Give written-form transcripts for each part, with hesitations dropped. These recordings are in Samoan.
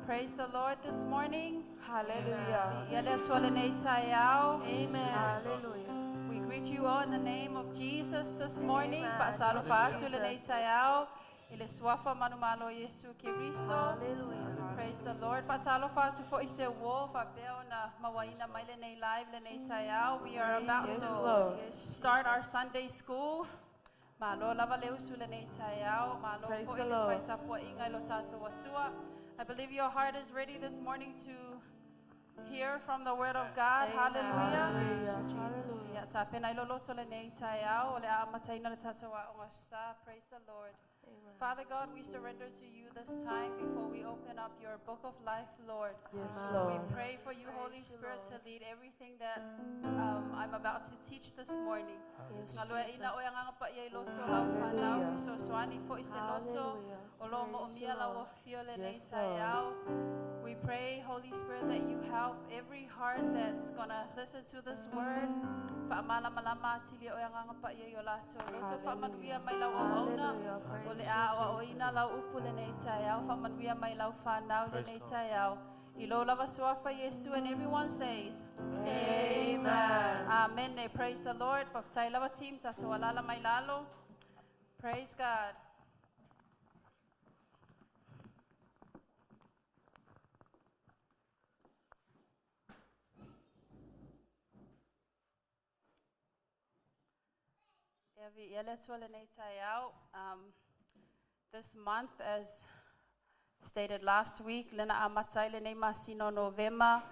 Praise the Lord this morning. Hallelujah. Ia le Atua lenei taeao. Amen. Hallelujah. We greet you all in the name of Jesus this morning. Amen. Fa'atalofa atu lenei Jesus. taeao i le suafa manumalo o Iesu Keriso. Hallelujah. Praise the Lord. Fa'atalofa atu fo'i se uō faapea ona mauaina mai lenei live lenei taeao. We are about Yes, to Lord. start our Sunday school. Malo lava le usu lenei taeao. Malo Praise fo'i the le Lord. faitapua'iga i lo tatou Atua. I believe your heart is ready this morning to hear from the word of God. Amen. Hallelujah. Hallelujah. Hallelujah. Ia tapena i lo loto lenei taeao o le a amataina le tatou a'oga sa. Praise the Lord. Amen. Father God, we surrender to you this time before we open up your book of life, Lord. Yes, We Lord. pray for you, Holy Praise you, Spirit, to Lord. lead everything that I'm about to teach this morning. Yes, Ngaloe ina Jesus. o agaga paia i loto o lau fanau, Hallelujah. fesoasoani fo'i se loto, Hallelujah. o lo Praise you, mo'omia lau Lord. afio lenei Yes, Lord. taeao. We pray, Holy Spirit, that you help every heart that's gonna listen to this word. Fa'amalamalama atili o e agaga paia i o latou loto. Fa'amanuia mai lau auauna. Hallelujah. O le Praise a you, o ina Jesus. lau upu lenei taeao. Fa'amanuia mai lau fanau Praise lenei God. taeao. I lo lava suafa Iesu, and everyone says, Amen. Amen. Praise the Lord. Fa'afetai lava team, tatou alala mai lalo. Praise God. Ia viia le Atua lenei taeao. This month, as stated last week, lena amatai lenei masina o Novema,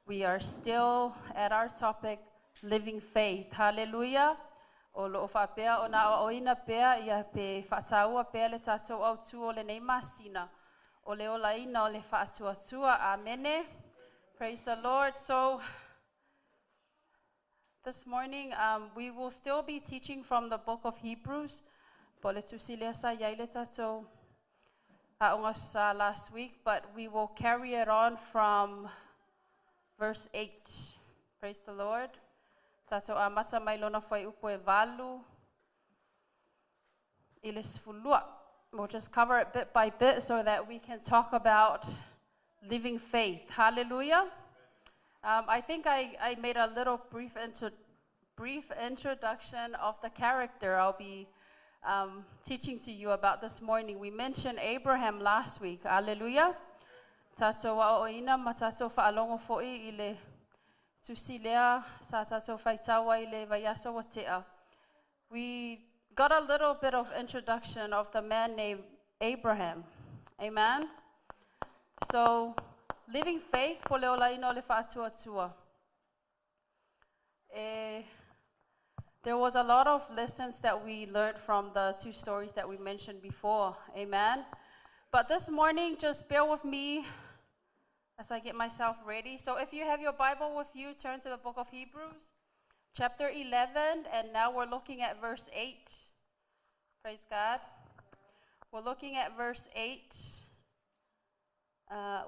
we are still at our topic, living faith. Hallelujah. O loo faapea ona aoaoina pea ia pe fa'ataua pea le tatou autū o lenei masina. O le olaina o le fa'atuatua. Amene. Praise the Lord. So, this morning, we will still be teaching from the book of Hebrews. Po le tusi lea sa iai le tatou a'oga sa last week, but we will carry it on from verse 8. Praise the Lord. Tatou amata mai lona fuaiupu e 8 i le 12. We'll just cover it bit by bit so that we can talk about living faith. Hallelujah. I think I made a little brief introduction of the character I'll be teaching to you about this morning. We mentioned Abraham last week. Hallelujah. Tatou a'oa'oina ma tatou fa'alogo fo'i i le tusi lea sa tatou faitau ai le vaiaso ua te'a. We got a little bit of introduction of the man named Abraham. Amen. So, living faith, po le olaina o le fa'atuatua. There was a lot of lessons that we learned from the two stories that we mentioned before. Amen. But this morning, just bear with me as I get myself ready. So if you have your Bible with you, turn to the book of Hebrews, chapter 11, and now we're looking at verse 8. Praise God. We're looking at verse 8.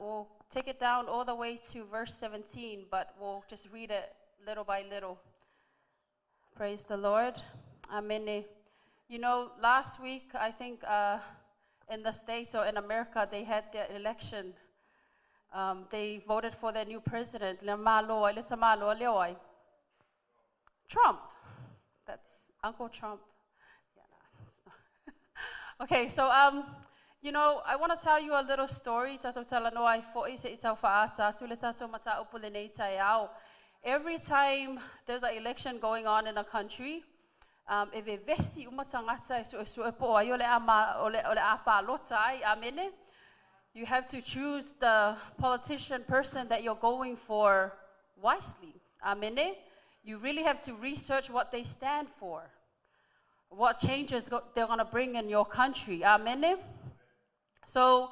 We'll take it down all the way to verse 17, but we'll just read it little by little. Praise the Lord. Amen. You know, last week, I think in the States or in America, they had their election. They voted for their new president, Le Malo, ai le Tamalo, le oi. Trump. That's Uncle Trump. Yeah, no, it's not. Okay, so, you know, I want to tell you a little story. Tatou talanoa ai fo'i se i tau fa'ata atu le tatou mataupu lenei taeao. Every time there's an election going on in a country, e vevesi uma tagata e su'esu'e po o ai o le a o le a palota ai. Amene. You have to choose the politician person that you're going for wisely. Amene. You really have to research what they stand for, what changes they're going to bring in your country. Amene. So,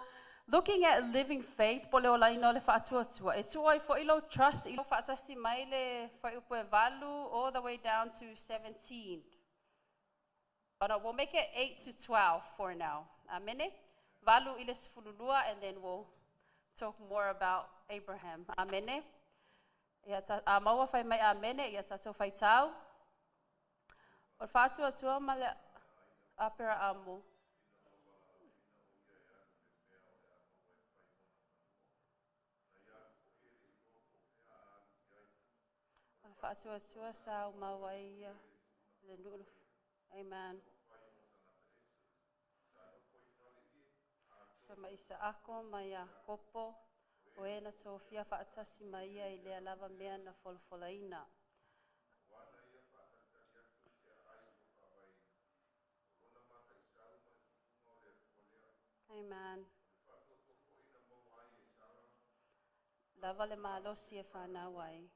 looking at living faith, po le olaina o le fa'atuatua, e tua ai fo'i lou trust i lo fa'atasi mai le fuaiupu e 8 all the way down to 17. But we'll make it 8 to 12 for now. Amene. 8 i le 12, and then we'll talk more about Abraham. Amene. Ia ta, a maua fai mai amene, ia tatou faitau. O le fa'atuatua ma le Aperaamo. Faatuatua sa aumau ai ia le nuu. Amen. So ma Isaako ma Iakopo, o e na tofia faatasi ma ia i lea lava mea na folafolaina. Amen. Lava le malosi e whanau ai.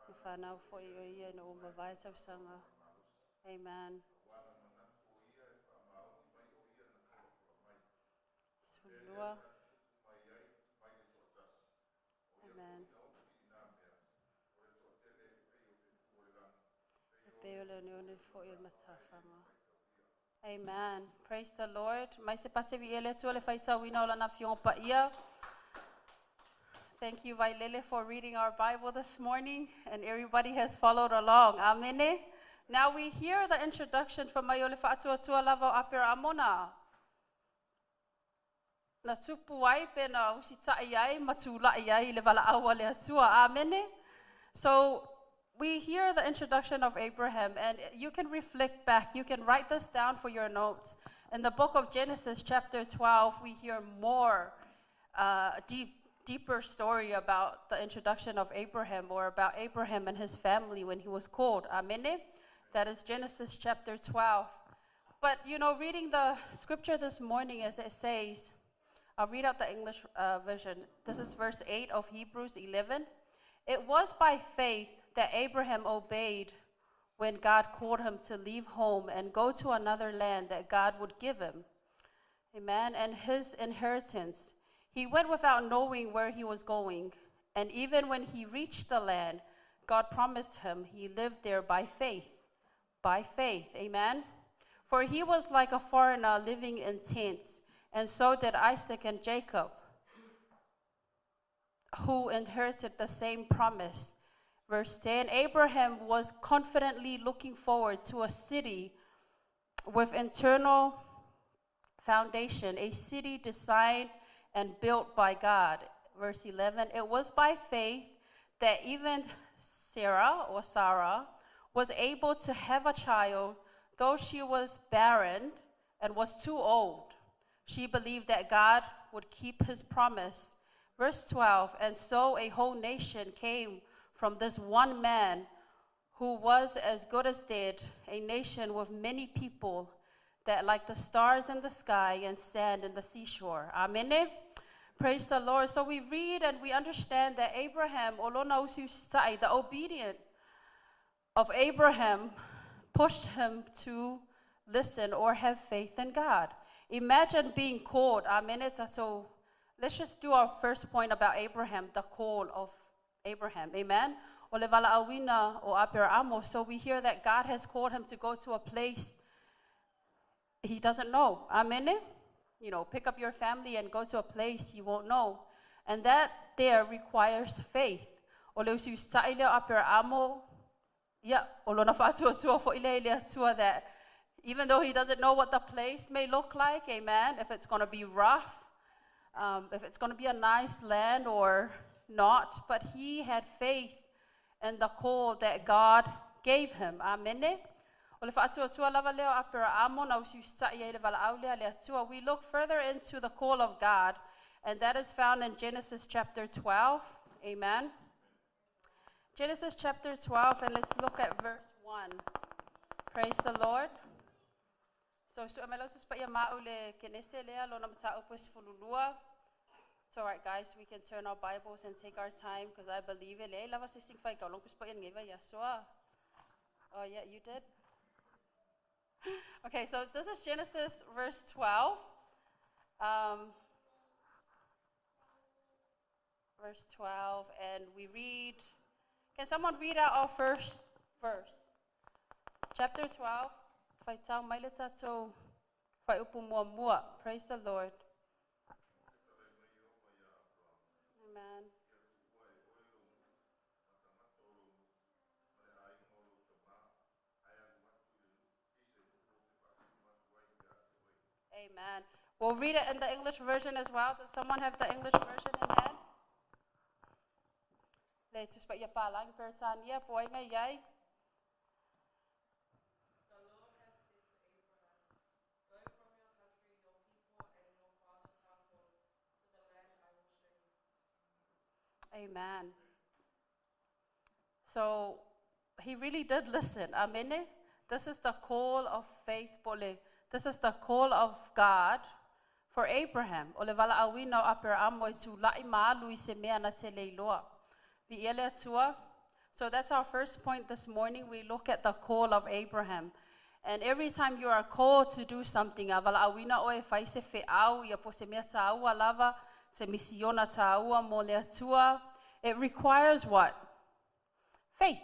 Na whanau foi o ia na o mavae tausaga. Amen. 12. Amen. E pei o le oneone foi o le matafaga. Amen. Praise the Lord. Mai se pate vi ele tua le faitauina o lana fionga paia. Thank you, Vailele, for reading our Bible this morning, and everybody has followed along. Amen. Now we hear the introduction from mai o le faatuatua lava o Aperamona. Na tupu ai pe na usita'i ai ma tula'i ai le valaau a le Atua. Amen. So we hear the introduction of Abraham, and you can reflect back. You can write this down for your notes. In the book of Genesis, chapter 12, we hear more deeper story about the introduction of Abraham, or about Abraham and his family when he was called. Amen. That is Genesis chapter 12. But, reading the scripture this morning, as it says, I'll read out the English version. This is verse 8 of Hebrews 11. It was by faith that Abraham obeyed when God called him to leave home and go to another land that God would give him. Amen. And his inheritance. He went without knowing where he was going. And even when he reached the land God promised him, he lived there by faith. By faith. Amen. For he was like a foreigner living in tents, and so did Isaac and Jacob, who inherited the same promise. Verse 10, Abraham was confidently looking forward to a city with internal foundation, a city designed and built by God. Verse 11, it was by faith that even Sarah, or Sarah, was able to have a child, though she was barren and was too old. She believed that God would keep his promise. Verse 12, and so a whole nation came from this one man who was as good as dead, a nation with many people that like the stars in the sky and sand in the seashore. Amen. Praise the Lord. So we read and we understand that Abraham, olona usiusai, the obedient of Abraham, pushed him to listen or have faith in God. Imagine being called. Amen. So let's just do our first point about Abraham, the call of Abraham. Amen. O le valaauina o Aperamo. So we hear that God has called him to go to a place he doesn't know. Amen. Pick up your family and go to a place you won't know. And that there requires faith. O le usiusai le Aperamo, ia, o lona faatuatua foi le le atua that even though he doesn't know what the place may look like, amen, if it's going to be rough, if it's going to be a nice land or not, but he had faith in the call that God gave him. Amen. O le faatuatua lava leo Aperamo na usiusai ai le valaau lea le atua. We look further into the call of God, and that is found in Genesis chapter 12. Amen. Genesis chapter 12, and let's look at verse 1. Praise the Lord. So, so amelo sa pa ma'u le kenese lea lona mataupu e sefululua. It's all right, guys. We can turn our Bibles and take our time, because I believe it. Le lava se sing fai ka long pa ngeva ya soa. Oh, yeah, you did? Okay, so this is Genesis verse 12. Verse 12, and we read. Can someone read out our first verse? Chapter 12. Whaitau mai le tātou whaiupu mua mua. Praise the Lord. Amen. Amen. We'll read it in the English version as well. Does someone have the English version in hand? Le Tusi Paia Palangi Peretania po o ai na i ai. The Lord had said to Abraham, Go from your country, your people, and your father's household to the land I will show you. Amen. So he really did listen. Amen. This is the call of faith, pole. This is the call of God for Abraham. O le valaauina o Aperamo e tula'i ma alu i se mea na te le iloa. Viia le Atua. So that's our first point this morning. We look at the call of Abraham. And every time you are called to do something, a valaauina oe e fai se feau, ia po o se mea taua lava, se misiona taua mo le Atua, it requires what? Faith.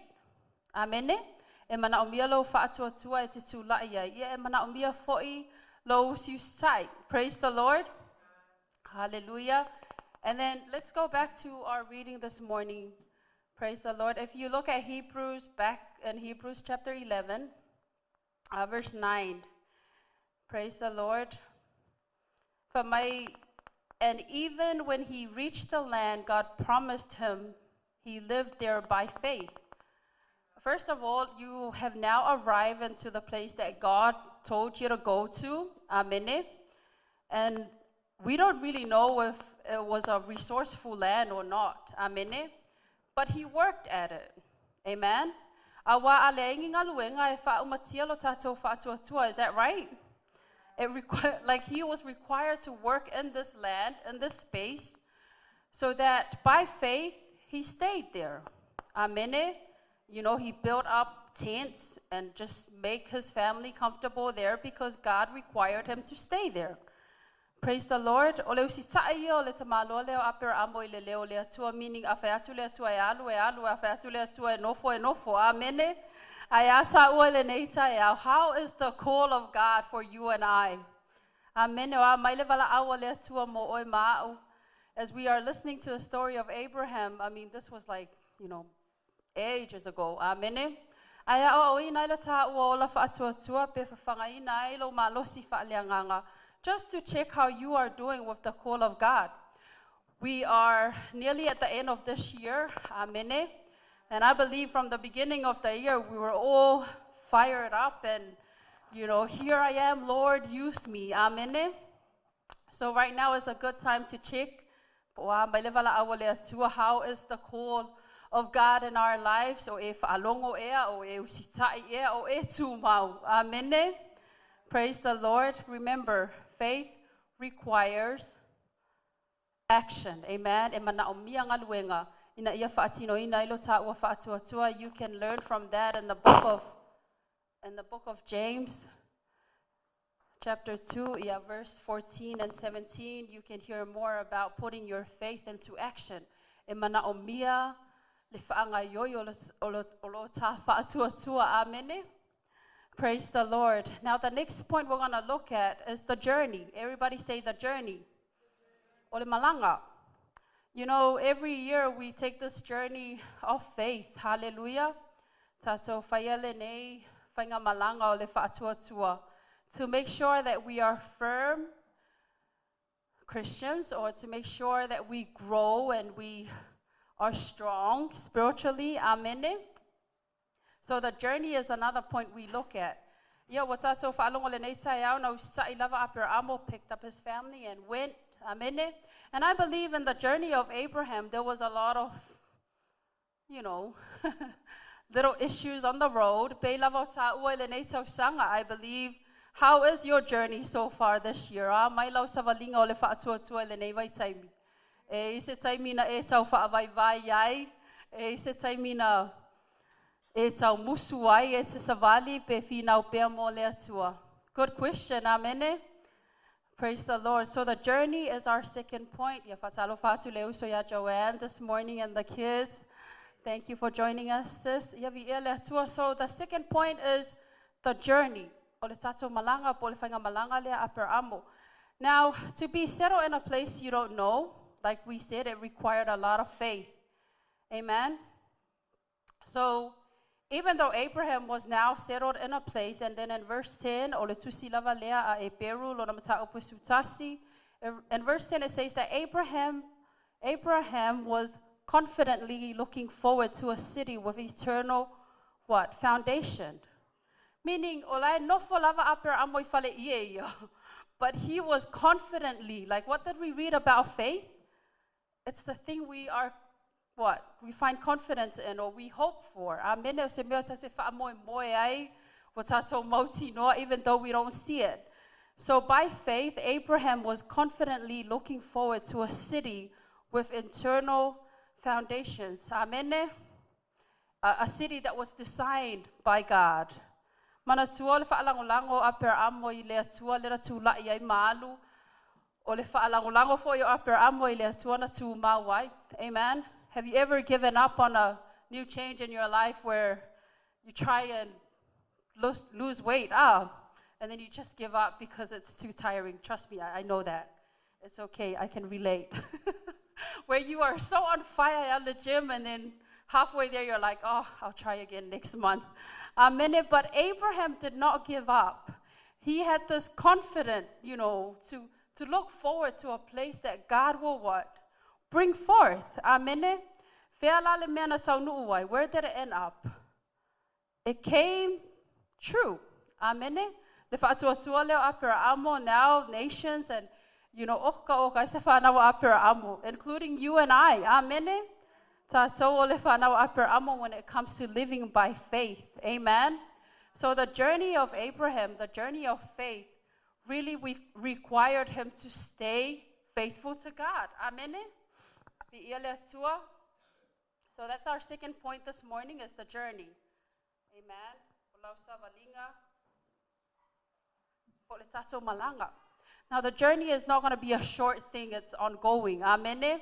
Amene? E manaomia lou faatuatua e te tula'i ai. Ia e manaomia fo'i lou usiusitai. Praise the Lord. Hallelujah. And then let's go back to our reading this morning. Praise the Lord. If you look at Hebrews, back in Hebrews chapter 11, verse 9. Praise the Lord. For my, and even when he reached the land God promised him, he lived there by faith. First of all, you have now arrived into the place that God told you to go to. Amen. And we don't really know if it was a resourceful land or not. Amen. But he worked at it. Amen. Auā a leai ni galuega e faaumatia lo tatou faatuatua. Is that right? Like he was required to work in this land, in this space, so that by faith he stayed there. Amen. He built up tents and just make his family comfortable there because God required him to stay there. Praise the Lord. O le usitai ia o le tamāloa lea o Aperamo i le leo o le Atua, meaning a fai atu le Atua e alu, e alu, a fai atu le Atua e nofo, e nofo. Amene. Ae a tāua i lenei taeao, how is the call of God for you and I? Amene. O a mai le valaau a le Atua mo oe ma a'u. As we are listening to the story of Abraham, I mean, this was like, ages ago. Amene. Ae aoaoina ai lo tāua ola faatuatua pe fafagaina ai lou malosi faaleagaga, just to check how you are doing with the call of God. We are nearly at the end of this year. Amen. And I believe from the beginning of the year, we were all fired up and, here I am, Lord, use me. Amen. So right now is a good time to check. How is the call of God in our lives? O e faalogo ea, o e usitai ea, o e tumau. Amen. Praise the Lord. Remember, faith requires action. Amen. E manaomia galuega ina ia faatinoina ai lo tāua faatuatua. You can learn from that in the book of James, chapter 2, yeah, verse 14 and 17. You can hear more about putting your faith into action. E manaomia le faagaoioi o lo tā faatuatua. Amene. Praise the Lord. Now, the next point we're going to look at is the journey. Everybody say the journey. O le malaga. Every year we take this journey of faith. Hallelujah. Tatou faia lenei faigamalaga o le faatuatua. To make sure that we are firm Christians or to make sure that we grow and we are strong spiritually. Amen. So the journey is another point we look at. Ia ua tatou faalogo lenei taeao na usitai lava Aperamo, picked up his family and went. Amen. And I believe in the journey of Abraham, there was a lot of little issues on the road. Pei lava o tāua i lenei tausaga, I believe. How is your journey so far this year? Ah, mai lau savaliga o le faatuatua i lenei vaitaimi. E i se taimi na e tau faavaivai ai, e i se taimi na e tau musu ai, e te savali pe finau pea mo le Atua. Good question, amen. Praise the Lord. So the journey is our second point. Ia faatalofa atu le uso ia Joanne this morning and the kids. Thank you for joining us, sis. Ia viia le Atua. So the second point is the journey. O le tatou malaga, po o le faigamalaga lea a Aperamo. Now, to be settled in a place you don't know, like we said, it required a lot of faith. Amen? So, even though Abraham was now settled in a place, and then in verse 10, o le tusi lava lea a Eperu, lona mataupu sefulutasi, in verse 10 it says that Abraham was confidently looking forward to a city with eternal what? Foundation. Meaning, o la e nofo lava Aperamo i fale ie ia. But he was confidently, like, what did we read about faith? It's the thing we are, what? We find confidence in or we hope for. Amen. O se mea tātou whaamoemoe ai, o tātou mautinoa, even though we don't see it. So by faith, Abraham was confidently looking forward to a city with eternal foundations. Amen. A city that was designed by God. Manatua le whaalangolango Aperamo i le Atua le ratu lai ai maalu. O le whaalangolango fo i o Aperamo i le Atua na tū mau ai. Amen. Have you ever given up on a new change in your life where you try and lose weight? And then you just give up because it's too tiring. Trust me, I know that. It's okay, I can relate. Where you are so on fire at the gym, and then halfway there you're like, oh, I'll try again next month. Amen. But Abraham did not give up. He had this confidence, to look forward to a place that God will what? Bring forth. Amen. Where did it end up? It came true. Amen. Le whaatuatua leo Aperamo, now nations and, oka oka se whanau Aperamo, including you and I. Amen. Tātou o le whanau Aperamo when it comes to living by faith. Amen. So the journey of Abraham, the journey of faith, really we required him to stay faithful to God. Amen. So that's our second point this morning, is the journey. Amen. Now the journey is not going to be a short thing, it's ongoing. Amen.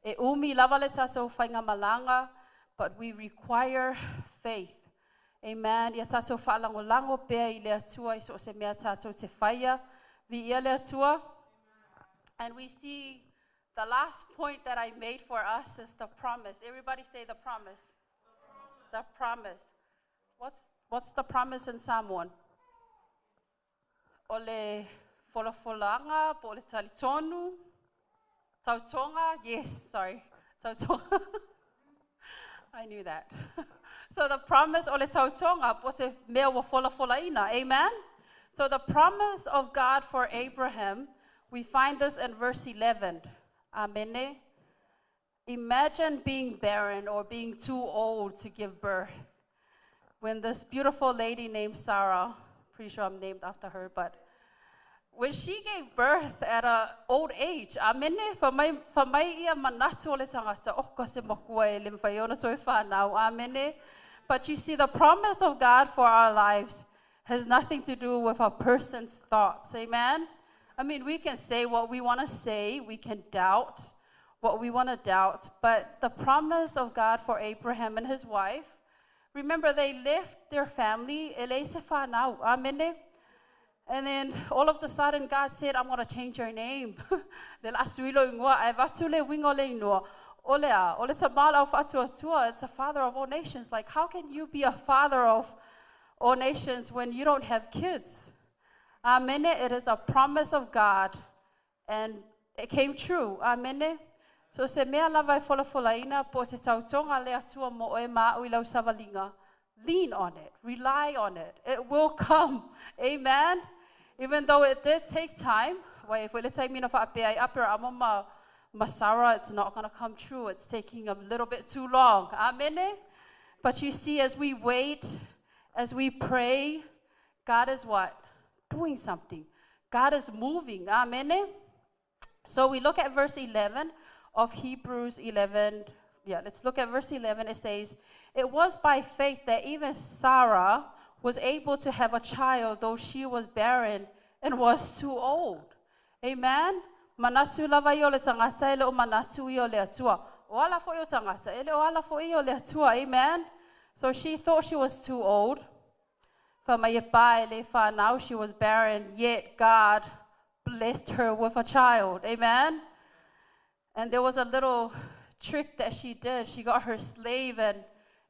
E umi lava le tātou whainga malanga, but we require faith. Amen. Ia tātou whaalangolango pea i le Atua i so se mea tātou te whaia. Vi ia le Atua. And we see the last point that I made for us is the promise. Everybody say the promise. The promise. What's the promise in Samoan? O le folafolanga, po le talitonu, tautonga, yes, sorry, tautonga. I knew that. So the promise o le tautonga, po se mea wa folafolaina, amen? So the promise of God for Abraham, we find this in verse 11. Amen. Imagine being barren or being too old to give birth. When this beautiful lady named Sarah, pretty sure I'm named after her, but when she gave birth at an old age, amene, whamai ia manatu o le tangata, oh, ko se makua e le mwhaiona toi whanau, amene. But you see, the promise of God for our lives has nothing to do with a person's thoughts, amen? I mean, we can say what we want to say, we can doubt what we want to doubt, but the promise of God for Abraham and his wife, remember, they left their family, amen. And then all of a sudden, God said, I'm going to change your name. It's the father of all nations. Like, how can you be a father of all nations when you don't have kids? Amen. It is a promise of God, and it came true. Amen. So se mea lava e folafolaina po se tautonga le Atua mo oe ma'u i lau savalinga. Lean on it. Rely on it. It will come. Amen. Even though it did take time, it's not going to come true. It's taking a little bit too long. Amen. But you see, as we wait, as we pray, God is what? Doing something. God is moving. Amen. So we look at verse 11 of Hebrews 11. Yeah, let's look at verse 11. It says, it was by faith that even Sarah was able to have a child, though she was barren and was too old. Amen? Manatu lava i o le tangata ele o manatu i o le Atua. O ala fo i o tangata ele o ala fo i o le Atua. Amen? So she thought she was too old. Now she was barren, yet God blessed her with a child. Amen? And there was a little trick that she did. She got her slave and,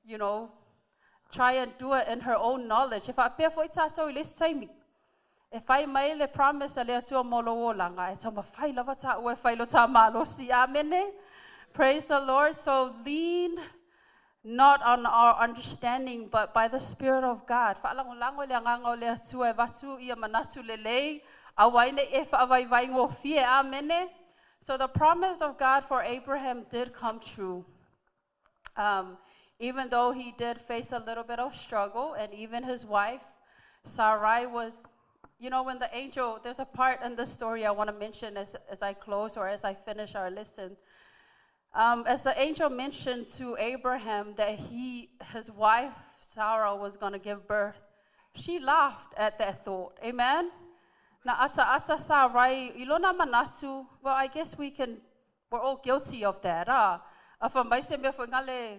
you know, try and do it in her own knowledge. If I pay for it, if I made the promise, Praise the Lord. So lean not on our understanding, but by the Spirit of God. Faalagolago le agaga o le Atua e avatu ia manatu lelei, aua ai nei e faavaivaigofie. Amene. So the promise of God for Abraham did come true. Even though he did face a little bit of struggle, and even his wife, Sarai, was, when the angel, there's a part in the story I want to mention as I close or as I finish our listen. As the angel mentioned to Abraham that his wife, Sarah, was going to give birth, she laughed at that thought. Amen? Na ataata Sarai, i lona manatu, well, I guess we're all guilty of that. Ah. A fai mai se mea foi ngale,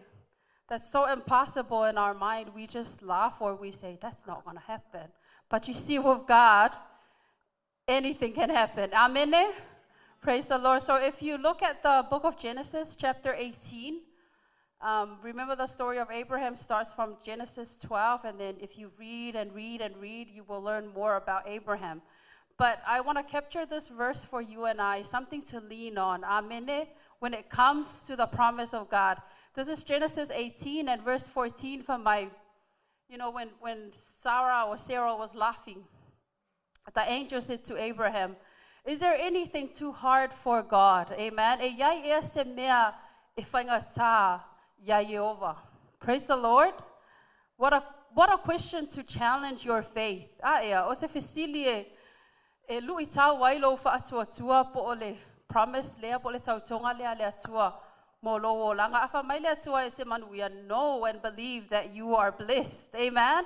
that's so impossible in our mind, we just laugh or we say, that's not going to happen. But you see, with God, anything can happen. Amen? Eh? Praise the Lord. So if you look at the book of Genesis, chapter 18, remember the story of Abraham starts from Genesis 12, and then if you read and read and read, you will learn more about Abraham. But I want to capture this verse for you and I, something to lean on. Amen. Eh? When it comes to the promise of God. This is Genesis 18 and verse 14 from my, when Sarah or Sarah was laughing, the angel said to Abraham, is there anything too hard for God? Amen. E iai ea se mea e faigatā iā Ieova. Praise the Lord. What a question to challenge your faith. A ea, o se fesili e luitau ai lou faatuatua po o le promise lea po o le tautoga lea a le Atua mo lou olaga. A fai mai le Atua e te manuia, know and believe that you are blessed. Amen.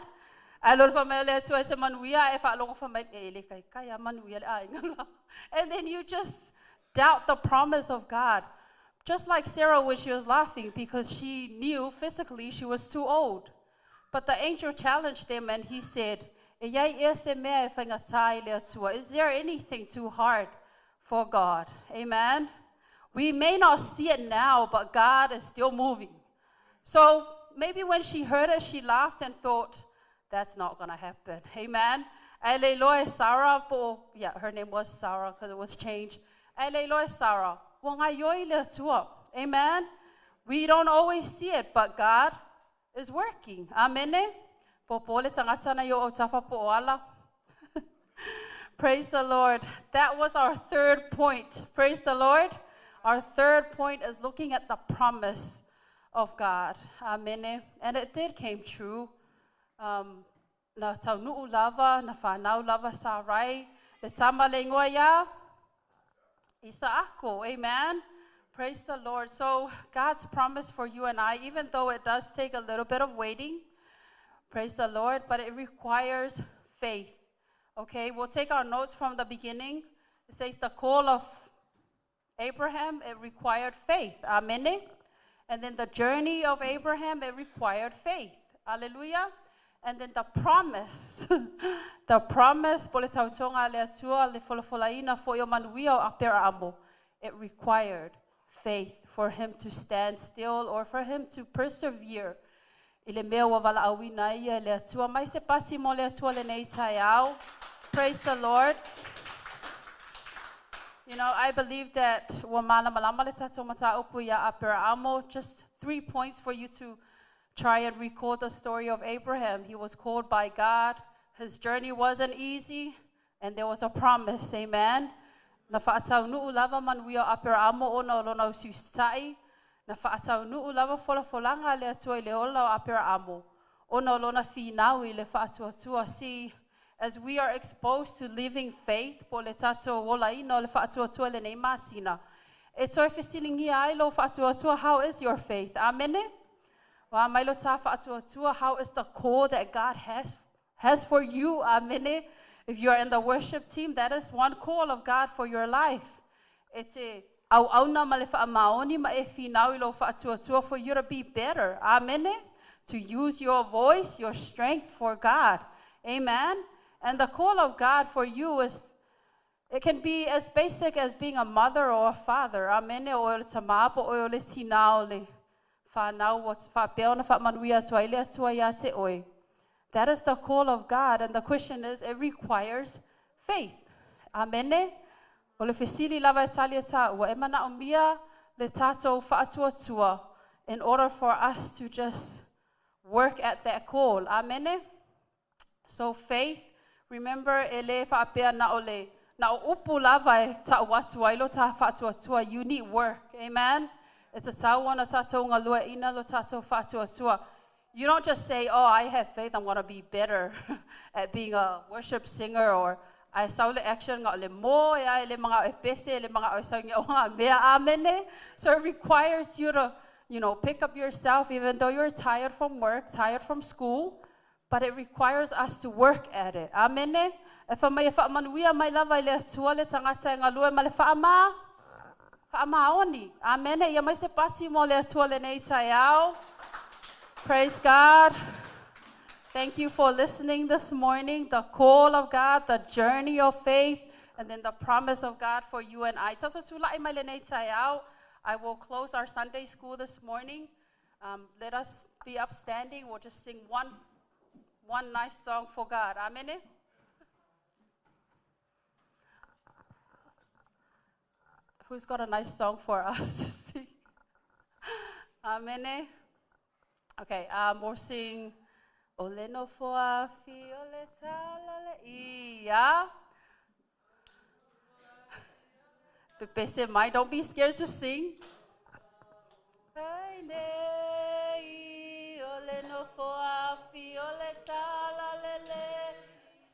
Ae loa le fai mai o le Atua e te manuia, e faalogo fai mai, e le taitai a manuia le aiga la. And then you just doubt the promise of God. Just like Sarah when she was laughing because she knew physically she was too old. But the angel challenged them and he said, E iai ea se mea e faigatā i le Atua. Is there anything too hard for God? Amen. We may not see it now, but God is still moving. So maybe when she heard it, she laughed and thought, that's not going to happen. Amen. Ae le iloa e Sarah po, yeah, her name was Sarah because it was changed. Ae le iloa e Sarah, ua gaoioi le Atua. Amen. We don't always see it, but God is working. Amen. Po po le tagata na i o autafa po o ala. Praise the Lord. That was our third point. Praise the Lord. Our third point is looking at the promise of God. Amen. And it did came true. Na taunuu lava, na fanau lava Sarai, le tama le igoa ia, Isaako. Amen. Praise the Lord. So God's promise for you and I, even though it does take a little bit of waiting, praise the Lord, but it requires faith. Okay, we'll take our notes from the beginning. It says the call of Abraham, it required faith. Amen. And then the journey of Abraham, it required faith. Hallelujah. And then the promise, the promise, po le tautoga a le Atua, le folafolaina foi o manuia o Aperamo, it required faith for him to stand still or for him to persevere. I le mea ua valaauina ia e le Atua. Mai se pati mo le Atua lenei taeao. Praise the Lord. I believe that ua malamalama le tatou mataupu ia Aperamo. Just 3 points for you to try and recall the story of Abraham. He was called by God. His journey wasn't easy, and there was a promise. Amen. Na faataunuu lava manuia o Aperamo ona o lona usiusitai. Na faataunuu lava folafolaga a le Atua i le ola o Aperamo ona o lona finau i le faatuatua. See, as we are exposed to living faith, po le tatou olaina o le faatuatua lenei masina, e toe fesiligia ai lou faatuatua, how is your faith? Amen. Wa mai lo tā faatuatua, how is the call that God has for you? Amen. If you are in the worship team, that is one call of God for your life. E te au auna ma le whaamaoni ma e finau i lo faatuatua for you to be better. Amen. To use your voice, your strength for God. Amen. And the call of God for you is, it can be as basic as being a mother or a father. Amen. O le tama po o le tina o le whanau o te whapea ona whaamanuia atua i le Atua ia te oe. That is the call of God. And the question is, it requires faith. Amen. O le fesili lava e tali e tāua. E manaomia le le tātou whaatuatua in order for us to just work at that call. Amen. So faith, remember, e le whaapea na o le, na o upu lava e ta'u atu ai lo tā whaatuatua, you need work. Amen. E te tau ana tātou ngā lua ina lo tātou whaatuatua. You don't just say, oh, I have faith, I'm going to be better at being a worship singer, or I saw le action ngā le mo, e ai le mga e pese, le mga o sau o ngā mea, amene. So it requires you to, pick up yourself, even though you're tired from work, tired from school, but it requires us to work at it. Amene. E wha mai e wha manuia mai lava i le atua le tangata e ngā lue ma le wha ama, wha ama oni. Amene. Ia mai se pati mo le atua le nei tai au. Praise God. Thank you for listening this morning. The call of God, the journey of faith, and then the promise of God for you and I. I will close our Sunday school this morning. Let us be upstanding. We'll just sing one nice song for God. Amen. Who's got a nice song for us to sing? Amen. Okay, we'll sing Ole no foa fi ole tala le ia. Pepese mai, don't be scared to sing. Ai nei, ole no foa fi ole tala le le,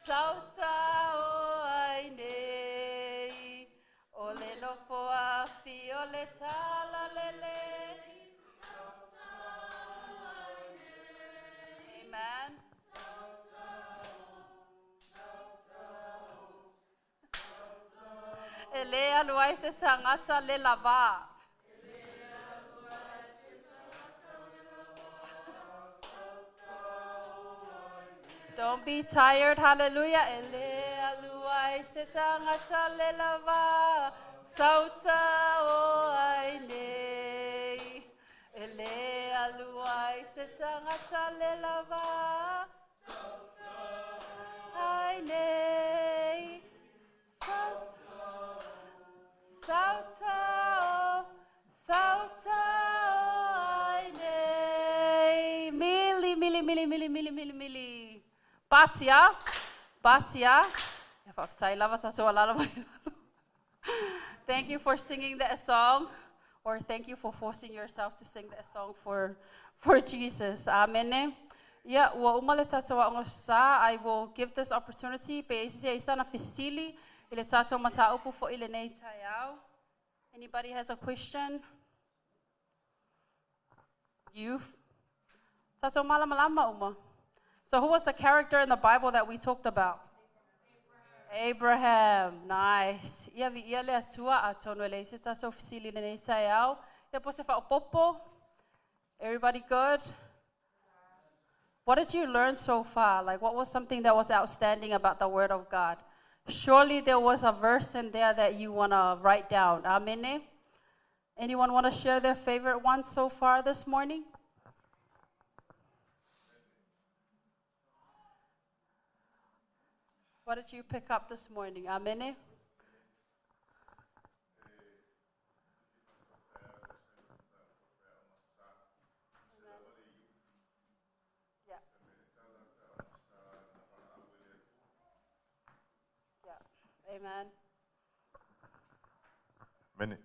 sauta o ai nei. Ole no foa fi ole tala le le. Amen. Ele aluai se tangata le lava. Don't be tired, hallelujah. Ele aluai se tangata le lava. Sauta o ai nei. Ele aluai se tangata le lava. Ai nei. Sauta o, sauta o ai nei. Mili, mili, mili, mili, mili, mili, mili. Batia, batia. Thank you for singing that song, or thank you for forcing yourself to sing that song for Jesus. Amen. Yeah, ua uma le tātou aonga sa, I will give this opportunity pe isi e sana fisili i le tātou mataupu fo i le nei taiao. Anybody has a question? Youth? Tātou malamalama uma. So who was the character in the Bible that we talked about? Abraham. Nice. Ia vi ia le atua a tono le se tātou fisili le nei taiao. Ia po se whaopopo. Everybody good? What did you learn so far? Like, what was something that was outstanding about the Word of God? Surely there was a verse in there that you want to write down. Amen. Anyone want to share their favorite one so far this morning? What did you pick up this morning? Amen. Yeah. Yeah. Amen. Mene.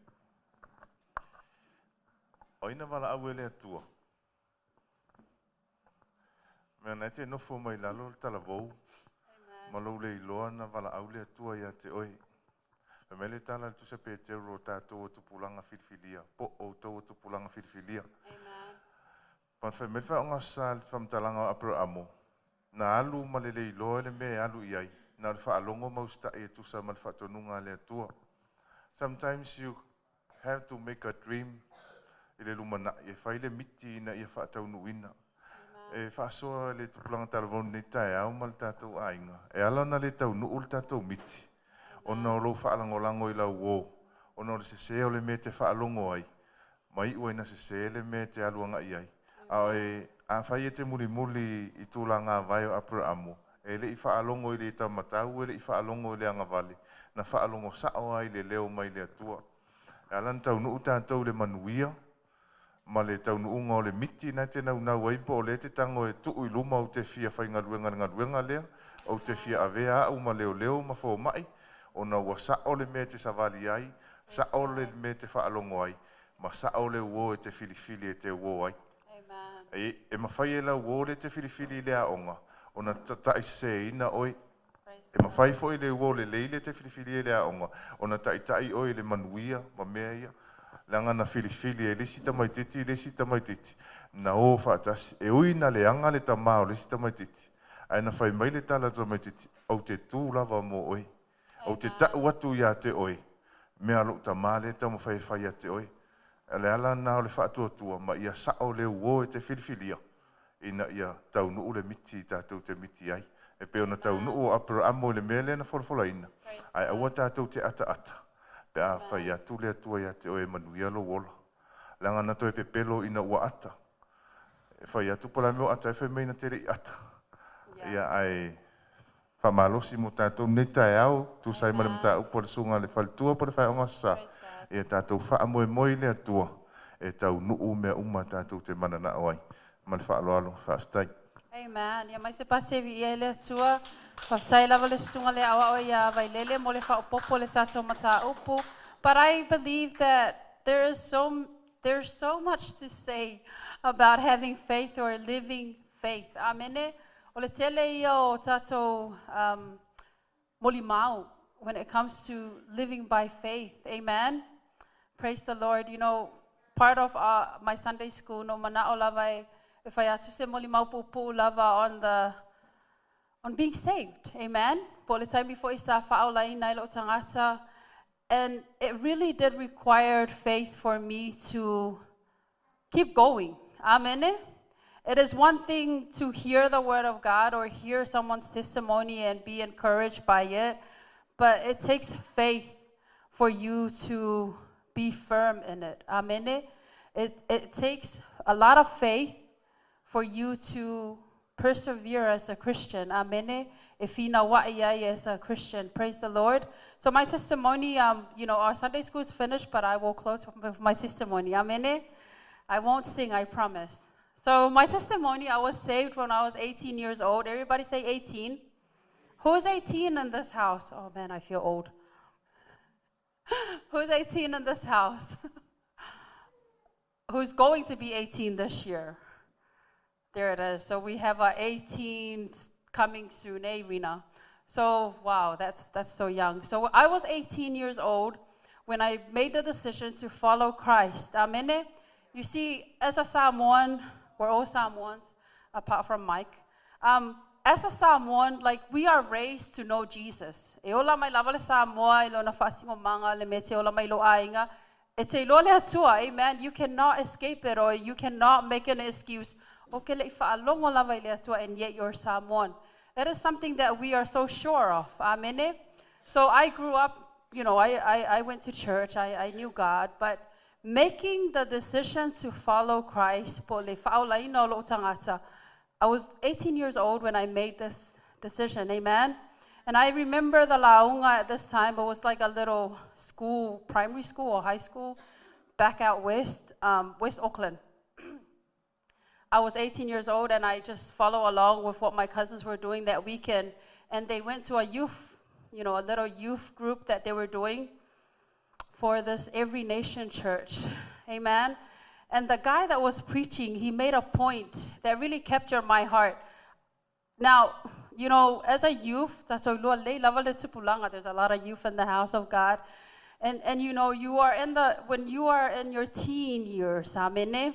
O ina wala au ele atua. Mea nei te nofo mai lalo le talavou. Ma lou le iloa na wala au le atua ia te oe. Me mele tala le tusa pe te ro tātou o tupulanga filifilia. Po o tau o tupulanga filifilia. Amen. Pan whai mele whaonga sa le whamtalanga o Aperamo. Na alu ma le le iloa le mea alu iai. Na le whaalongo mausta e tusa ma le whaatonunga le atua. Sometimes you have to make a dream i le lumana. E whai le miti na ia whaataunuina. E whaasoa le tupulanga talavonu nei tae au ma le tātou ainga. E ala na le tau nuu le tātou miti. Ona o lou whaalangolango i lau o. Ona o le sese o le mea te whaalongo ai. Mai ua ina sese le mea te aluanga i ai. A e a whai e te muli muli i tūlanga vai o Aperamo. E le i whaalongo i le taumatau, e le i whaalongo i le angavale. Na whaalongo sao ai le leo mai le atua. E ala ona taunuu tatou i le manuia ma le taunuuga o le miti na e te naunau ai po o lea e te tago e tuu i luma ou te fia faigaluega i le galuega lea, ou te fia avea au ma leoleo ma fomai, ona ua sao le mea e te savali ai, sao le mea e te faalogo ai, ma sao le uo e te filifili e te uo ai. Amen. E mafai e lau uo lea e te filifili i le aoga, ona taitaiseseina oe. Praise E mafai foi le uo lelei lea e te filifili ai le aoga, ona taitai oe i le manuia ma mea ia. Leaga na filifili e le isi tamaitiiti le isi tamaitiiti, na o faatasi. E ui na leaga le tamā o le isi tamaitiiti, ae na fai mai le tala a le tamaitiiti, ou te tu lava mo oe. Ou te ta'u atu ia te oe, mea a lou tamā lea e taumafai e fai ia te oe. O le ala lena o le faatuatua ma ia sao le uo e te filifilia, ina ia taunuu le miti tatou te miti ai. E pei ona taunuu o Aperaamo i le mea lea na folafolaina, Praise ae aua God. tatou te ataata, pe a fai atu le Atua ia te oe e manuia lou ola. Leaga na toe pepelo ina ua ata. E fai atu po o le a le mea o ata ai, fai mai na te le i ata. Ia ae faamalosi mo tatou nei taeao, tusa ai ma le Amen. mataupu a le susuga a le faletua po o le faaiuga o aso Sa. Praise God. Ia tatou faamoemoe i le Atua e taunuu mea uma tatou te mananao ai. Ma le faaaloalo, faafetai. Amen. Ia mai se pasi e viia i le Atua. Faafetai lava le susuga le aoao ia Vailele mo le faaopoopo le tatou mataupu. But I believe that there's so much to say about having faith or living faith. Amene. O le tele ia o tatou molimau when it comes to living by faith. Amen. Praise the Lord. Part of my Sunday school, no mana'o lava e e fai atu se molimau puupuu lava on being saved. Amen. Po o le taimi foi sa faaolaina ai lou tagata. And it really did require faith for me to keep going. Amen. It is one thing to hear the word of God or hear someone's testimony and be encouraged by it, but it takes faith for you to be firm in it. Amen. It takes a lot of faith for you to persevere as a Christian. Amen. If you know what as a Christian, praise the Lord. So my testimony, our Sunday school is finished, but I will close with my testimony. Amen. I won't sing, I promise. So my testimony, I was saved when I was 18 years old. Everybody say 18. Who is 18 in this house? Oh man, I feel old. Who's 18 in this house? Who's going to be 18 this year? There it is. So we have a 18 coming soon, eh, Rena? So, wow, that's so young. So I was 18 years old when I made the decision to follow Christ. Amen. You see, as a Samoan, we're all Samoans, apart from Mike. As a Samoan, we are raised to know Jesus. E ola mai lava le Samoa, i lona faasinomaga, le mea e te ola mai lou aiga. E te iloa le Atua, amen. You cannot escape it or you cannot make an excuse. O ke le i faalogo lava i le Atua, and yet you're Samoan. That is something that we are so sure of. Amen. So I grew up, I went to church, I knew God, but making the decision to follow Christ, po le faaolaina o lou tagata, I was 18 years old when I made this decision, amen? And I remember the lauga at this time, it was like a little school, primary school or high school, back out west, West Auckland. I was 18 years old and I just follow along with what my cousins were doing that weekend. And they went to a youth, a little youth group that they were doing for this Every Nation church. Amen. And the guy that was preaching, he made a point that really captured my heart. Now, as a youth, that's a lua lei lava le tupulaga. There's a lot of youth in the house of God. And you know, you are in the, when you are in your teen years, amen,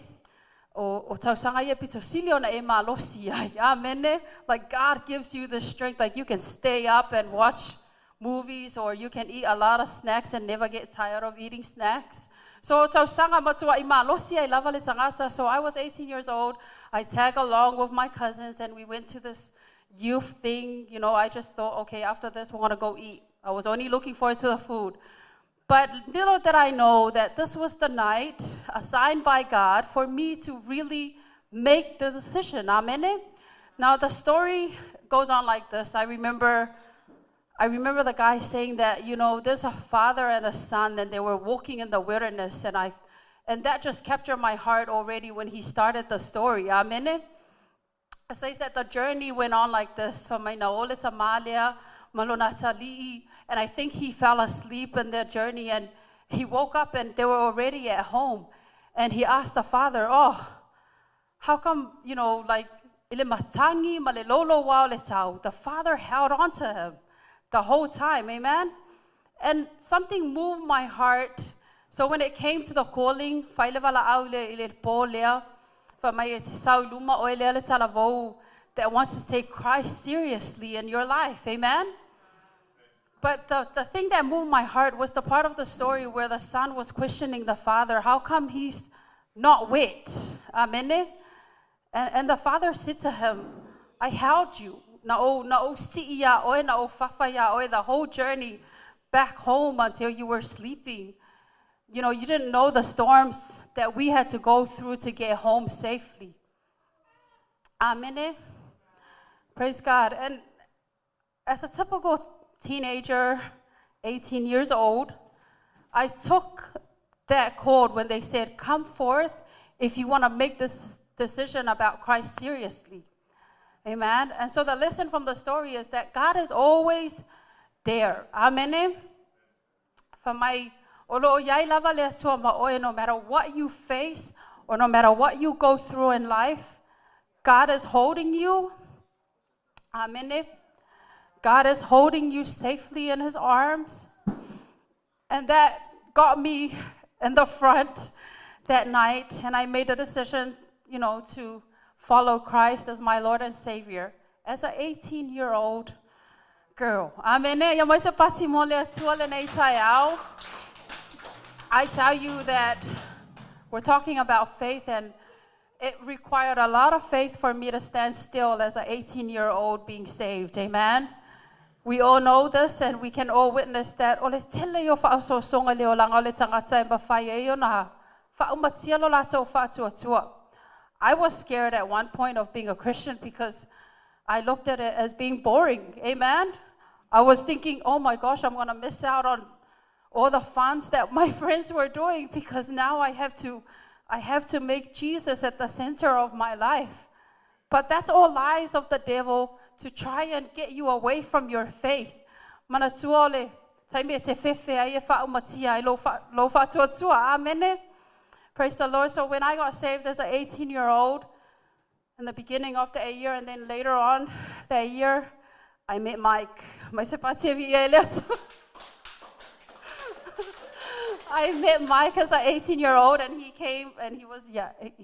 o tausaga ia pito sili ona e malosi ai, amen. Like God gives you the strength, like you can stay up and watch movies, or you can eat a lot of snacks and never get tired of eating snacks. So tausaga matua i malosi ai lava le tagata. So I was 18 years old. I tag along with my cousins and we went to this youth thing. I just thought, okay, after this, we want to go eat. I was only looking forward to the food. But little did I know that this was the night assigned by God for me to really make the decision. Amen. Now, the story goes on like this. I remember I remember the guy saying that, there's a father and a son, and they were walking in the wilderness, and that just captured my heart already when he started the story. Amen. It says that the journey went on like this from Mainaole Somalia, Malonatali'i, and I think he fell asleep in their journey, and he woke up and they were already at home. And he asked the father, oh, how come, ile matangi, malelolo wao le tau. The father held on to him the whole time, amen? And something moved my heart. So when it came to the calling, faile wala au le ile po lea, fa mai e te sau luma oe lea le talavou, that wants to take Christ seriously in your life, amen? But the thing that moved my heart was the part of the story where the son was questioning the father, how come he's not wet? Amen? And the father said to him, I held you. Na o, na o si'i ia oe, na o fafa ia oe, the whole journey back home until you were sleeping. You didn't know the storms that we had to go through to get home safely. Amen. Praise God. And as a typical teenager, 18 years old, I took that call when they said, come forth if you want to make this decision about Christ seriously. Amen. And so the lesson from the story is that God is always there. Amen. For my olo yai lava le atua ma oe, no matter what you face or no matter what you go through in life, God is holding you. Amen. God is holding you safely in his arms. And that got me in the front that night, and I made a decision, to follow Christ as my Lord and Savior as an 18-year-old girl. Amen. I tell you that we're talking about faith, and it required a lot of faith for me to stand still as an 18-year-old being saved. Amen. We all know this, and we can all witness that. Ole tele yo whaasosonga leo langa ole tangata e mawhai e yona. Whaumatia lo lātou whaatuatua. I was scared at one point of being a Christian because I looked at it as being boring. Amen? I was thinking, oh my gosh, I'm going to miss out on all the funs that my friends were doing because now I have to make Jesus at the center of my life. But that's all lies of the devil to try and get you away from your faith. Manatua ole, taime te fefe ai e whaumatia ai lo whaatuatua. Amen. Praise the Lord. So when I got saved as an 18-year-old, in the beginning of the year, and then later on that year, I met Mike. I met Mike as an 18-year-old, and he came, and he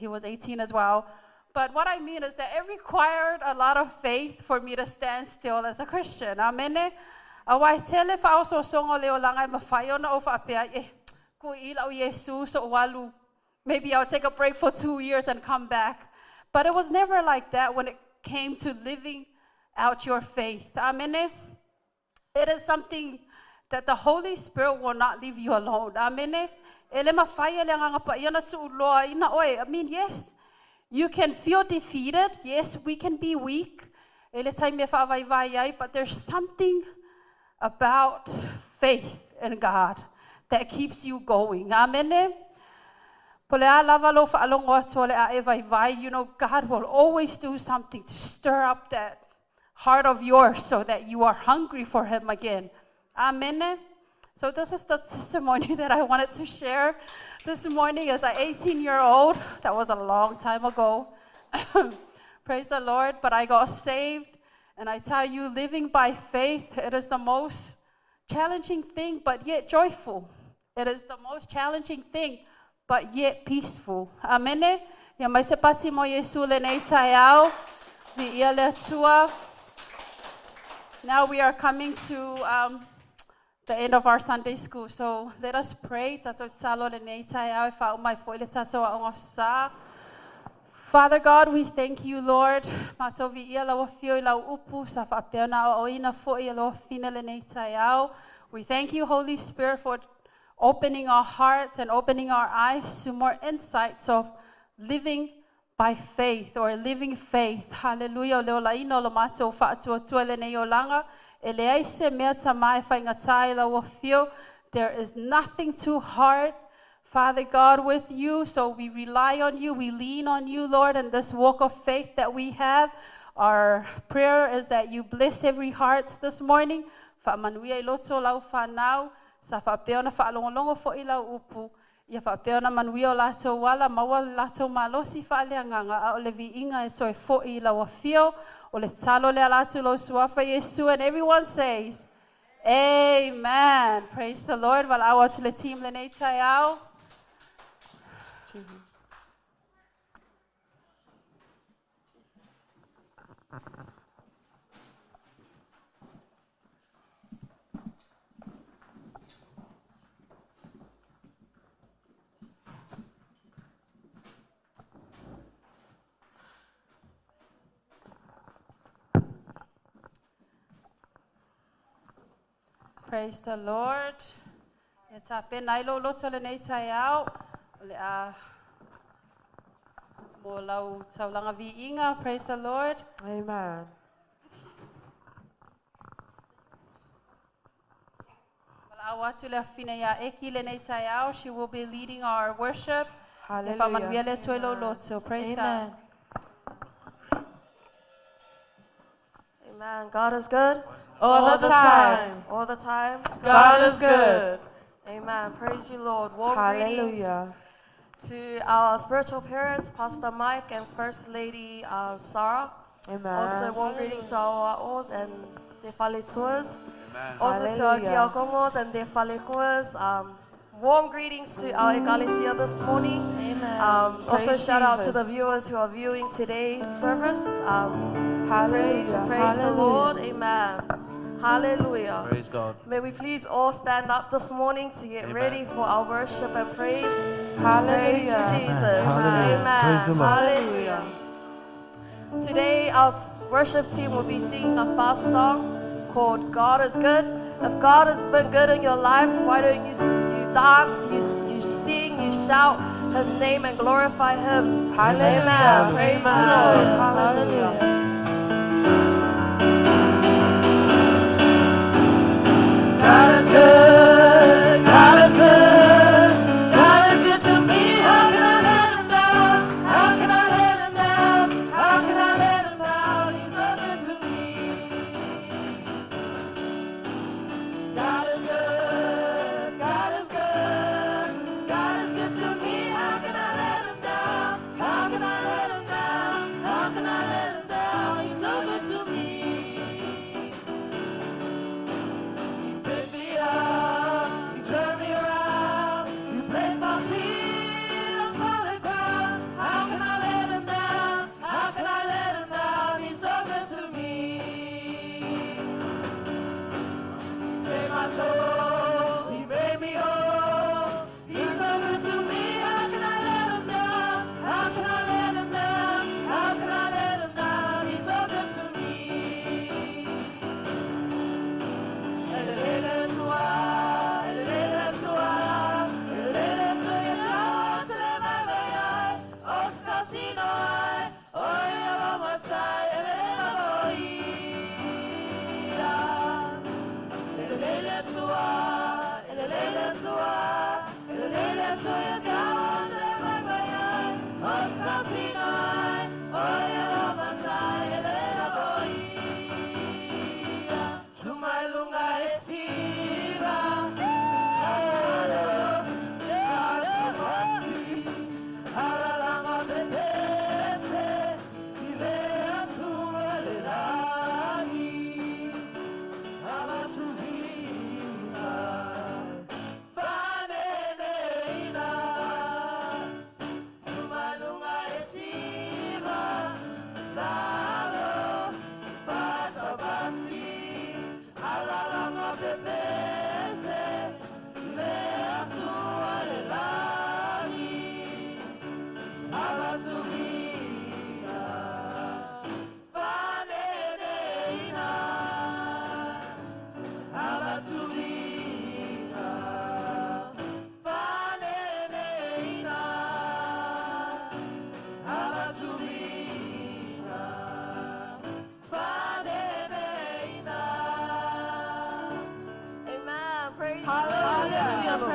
was 18 as well. But what I mean is that it required a lot of faith for me to stand still as a Christian. Amen. Maybe I'll take a break for 2 years and come back. But it was never like that when it came to living out your faith. Amen. It is something that the Holy Spirit will not leave you alone. Amen. I mean, yes, you can feel defeated. Yes, we can be weak. But there's something about faith in God that keeps you going. Amen. You know, God will always do something to stir up that heart of yours so that you are hungry for Him again. Amen. So this is the testimony that I wanted to share this morning as an 18-year-old. That was a long time ago. Praise the Lord. But I got saved. And I tell you, living by faith, it is the most challenging thing, but yet joyful. It is the most challenging thing, but yet peaceful. Amen. Ya mai se pati mo Yesu le nei taiao, vi ia le atua. Now we are coming to the end of our Sunday school. So let us pray. Father God, we thank you, Lord. We thank you, Holy Spirit, for opening our hearts and opening our eyes to more insights of living by faith or living faith. Hallelujah. E leai se mea tamā e faigata i lau afio. There is nothing too hard, Father God, with you. So we rely on you. We lean on you, Lord, in this walk of faith that we have. Our prayer is that you bless every heart this morning. Faamanuia i loto o lau fanau. Sa faapea ona faalogologo foʻi lau upu. Ia faapea ona manuia o latou ala, maua le latou malosi faaleagaga, a o le viiga e toe foʻi i lau afio. O le tatalo lea ala atu i lou suafa Iesu. And everyone says, Amen. Praise the Lord. Valaau atu le team lenei taeao. Praise the Lord. Ia tapena ai lou loto lenei taeao. O le a mo lau taulaga viiga. Praise the Lord. Amen. Valaau atu le afafine ia Eki lenei taeao. She will be leading our worship. Ia faamanuia Hallelujah. le Atua i lou loto. Praise God. Amen. Amen. God is good. All the time. All the time. God is good. Amen. Praise you, Lord. Warm greetings Hallelujah. to our spiritual parents, Pastor Mike and First Lady Sarah. Also, Amen. warm greetings to our a'os and their faletuas. Also to our Hallelujah. kiakongos and their falekoas. Warm greetings to our ekalesia this morning. Amen. Also, Praise shout out to Jesus. the viewers who are viewing today's service. Praise, Hallelujah. praise the Hallelujah. Lord. Amen. Hallelujah. Praise God. May we please all stand up this morning to get Amen. ready for our worship and praise. Praise Hallelujah. you, Jesus. Hallelujah. Amen. Praise the Lord. Hallelujah. Today, our worship team will be singing a fast song called God is Good. If God has been good in your life, why don't you dance, you sing, you shout His name and glorify Him. Hallelujah. Amen. Praise the Lord. Hallelujah. God is good. God is good. God is good to me. How can I let him down? How can I let him down? How can I let him down? He's so good to me. God is good. God is good. God is good to me. How can I let him down? How can I let him down? How can I let him down? He's so good to me. He picked me up, he turned me around, he placed my feet on solid ground. How can I let him down? How can I let him down? He's so good to me. He saved my soul, he made me whole. He's so good to me. How can I let him down? How can I let him down? How can I let him down? He's so good to me.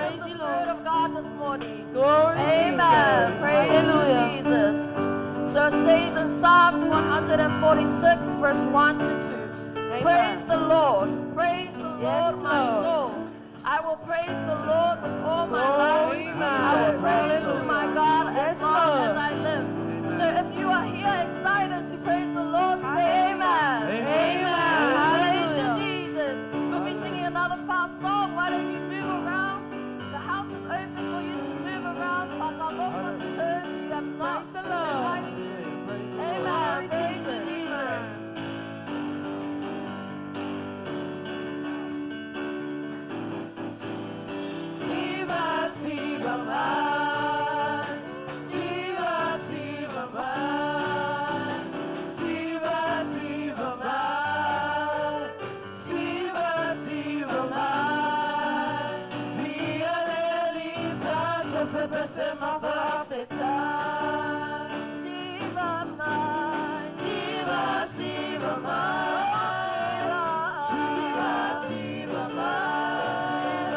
Praise the Spirit of God this morning. Glory Amen. Jesus. Praise Hallelujah. you, Jesus. So it says in Psalms 146, verse 1 to 2. Amen. Praise the Lord. Praise the Yes, Lord, my Lord. soul. I will praise the Lord with all my Glory life. I will praise Jesus. to my God as Yes, long Lord. as I live. So if you are here excited to praise the Lord, say amen. Amen. Praise you, Hallelujah. Jesus. We'll be singing another fast song. Why don't you move around? The house is open for you to move around. Whakalofa to those who have not. Praise the Lord. Amen. Praise you, Jesus. Shiva, Shiva, man. Shiva, Shiva, man. Shiva, Shiva, man. Shiva, Shiva, man. Via leli tanto pepe se ma fa Shiva mai. Shiva, Shiva, man. Shiva, Shiva, man.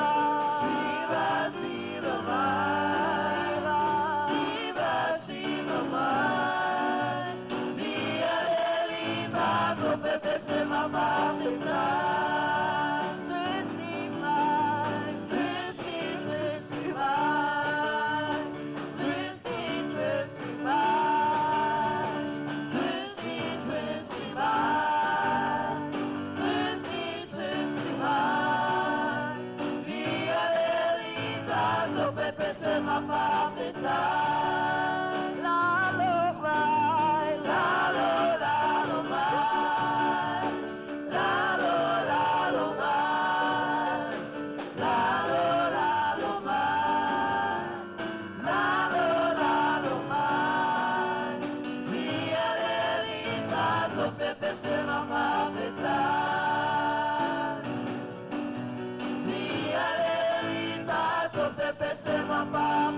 Shiva, Shiva, man. Shiva, Shiva, man. Via leli pepe se ma fa Twisty mai. Twisty, twisty man. Twisty, twisty man. Twisty, twisty man. Twisty, twisty man. Via leli pepe se ma fa Lalo mai. La lo la lo mai. La lo la lo mai. La lo la lo mai. La lo la lo mai. Via leli tanto pepe se ma fa Via leli tanto pepe se ma fa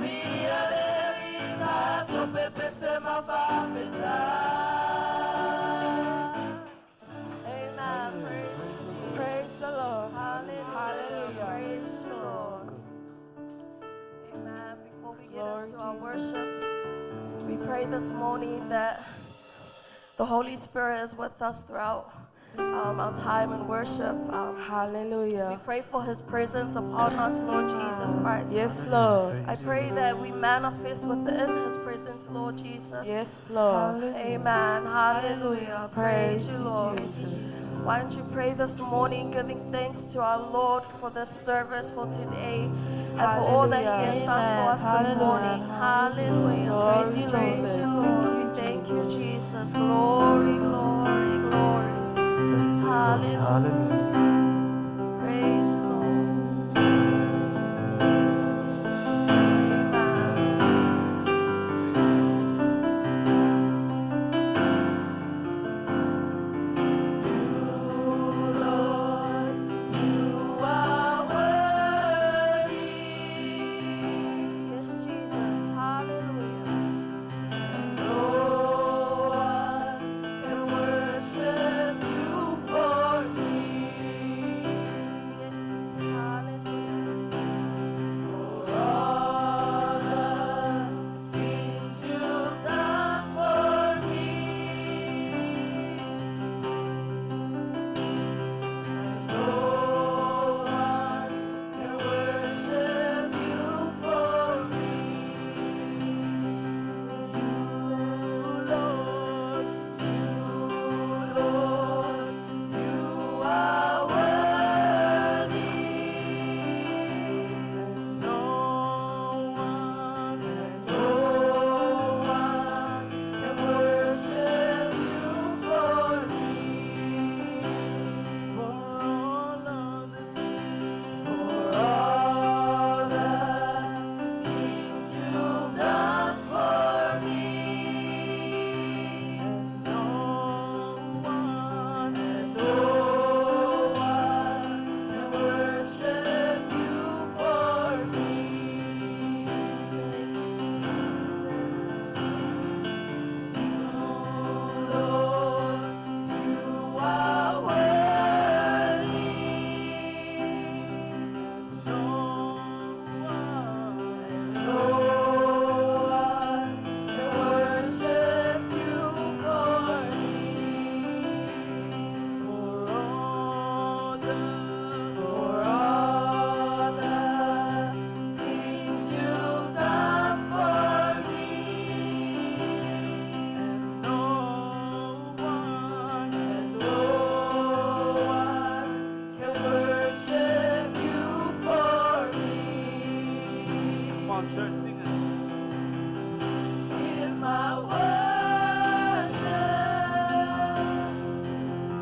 Via leli pepe se ma fa Amen. Praise, Praise the Lord. Hallelujah. Hallelujah. Praise the Lord. Amen. Before we get Glory into our Jesus. worship, we pray this morning that the Holy Spirit is with us throughout our time in worship. We Hallelujah. pray for His presence upon us, Lord Jesus Christ. Yes, Lord. I pray that we manifest within His presence, Lord Jesus. Yes, Lord. Amen. Hallelujah. Praise you, Lord. Jesus. Why don't you pray this morning, giving thanks to our Lord for this service for today and for all that He has done for us this Hallelujah. morning. Hallelujah. Glory, Praise Jesus. you, Lord. We thank you, Jesus. Glory, glory, glory. Hallelujah. Hallelujah. Praise you, Lord. Amen. Lord, you are worthy. Yes, Jesus. Hallelujah. No one can worship you for me. Come on, church, sing it. Here's my worship,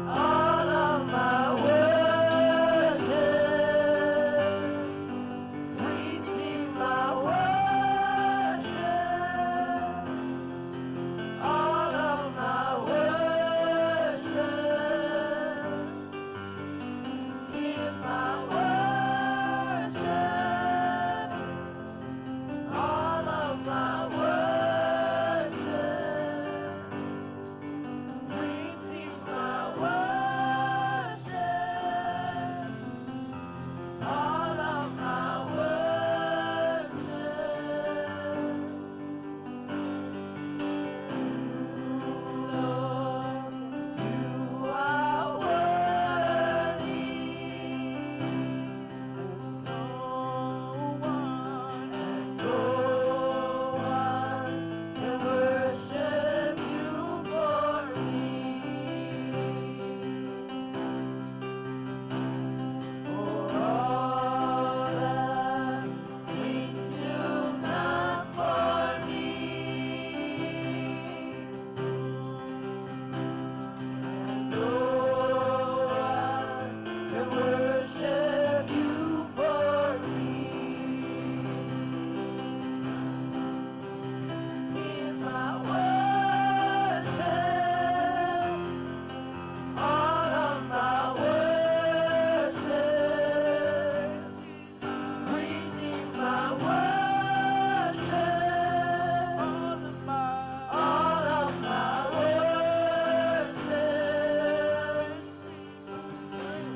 all of my worship. Receive my worship, all of my worship. Here's my worship, all of my worship. Receive my worship, all of my worship. Lord, you are worthy, and no one can worship you for me. For all the things you've done for me. And no one can worship you for me. Here's my worship, all of my worship. Receive my worship, all of my worship.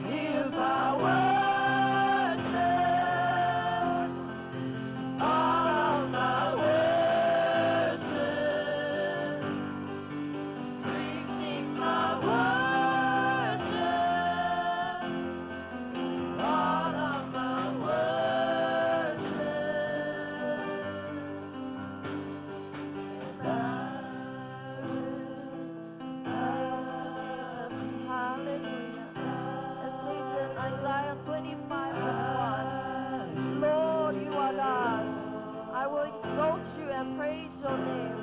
Here's my worship, all of my worship. Receive my worship, all of my worship. And I will Hallelujah. It says in Isaiah 25, verse 1, Lord, you are God. I will exalt you and praise your name.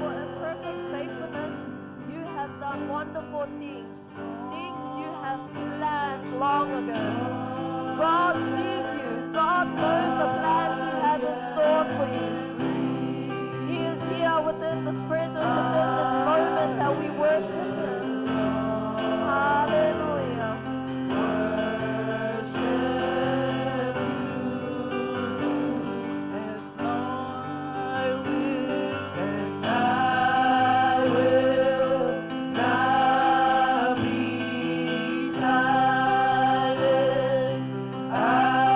For in perfect faithfulness you have done wonderful things, things you have planned long ago. God sees you. God knows the plans He has in store for you. He is here within this presence, within this moment that we worship Him. Hallelujah. Worship you as I live, and I will not be silent. I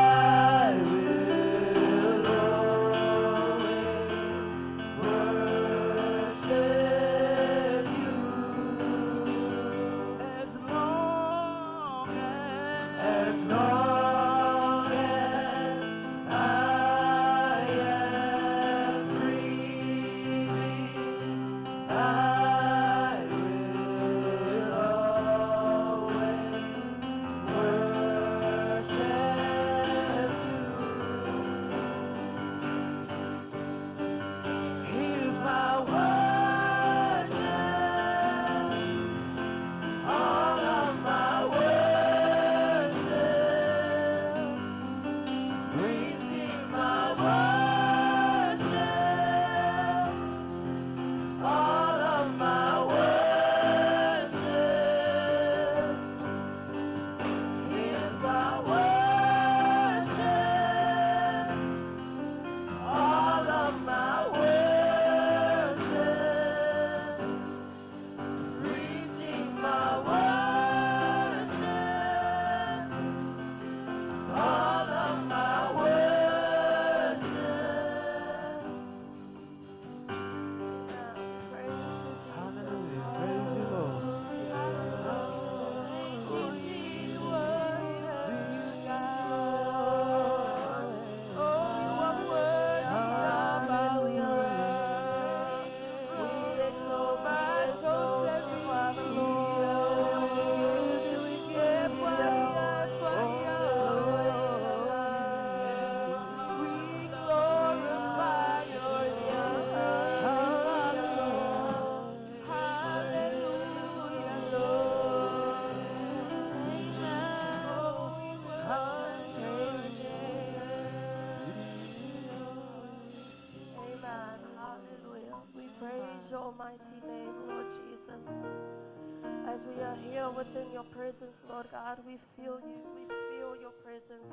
within your presence, Lord God. We feel you. We feel your presence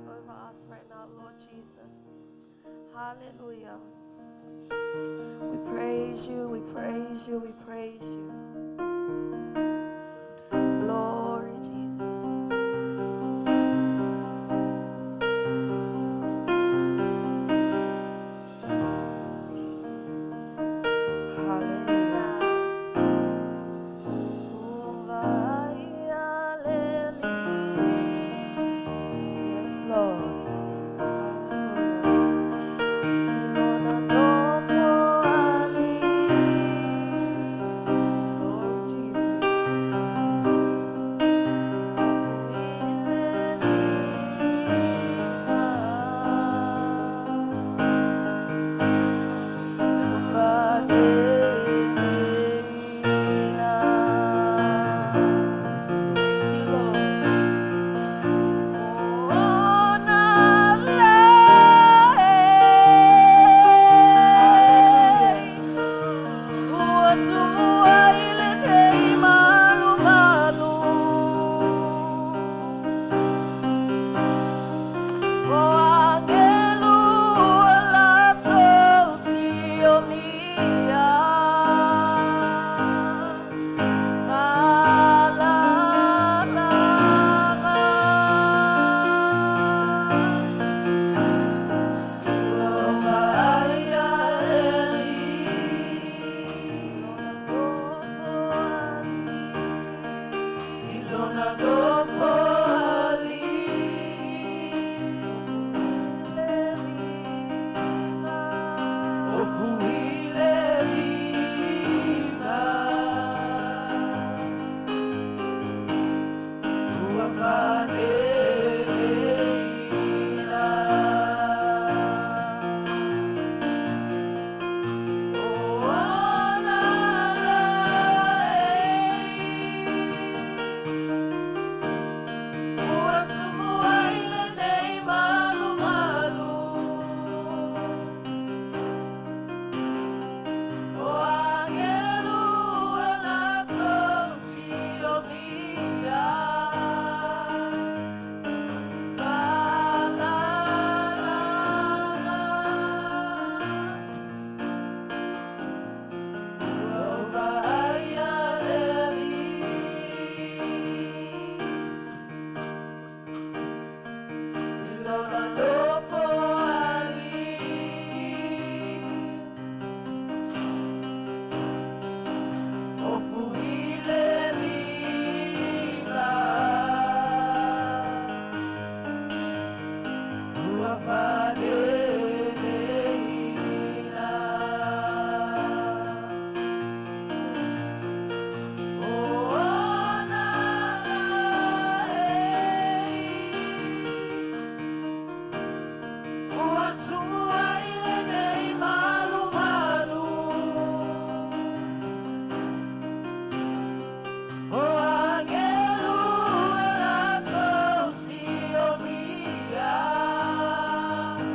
over us right now, Lord Jesus. Hallelujah. We praise you, we praise you, we praise you. Glory, Jesus. Hallelujah. Yes, Lord. Lord Jesus. Thank you, Lord. Yeah.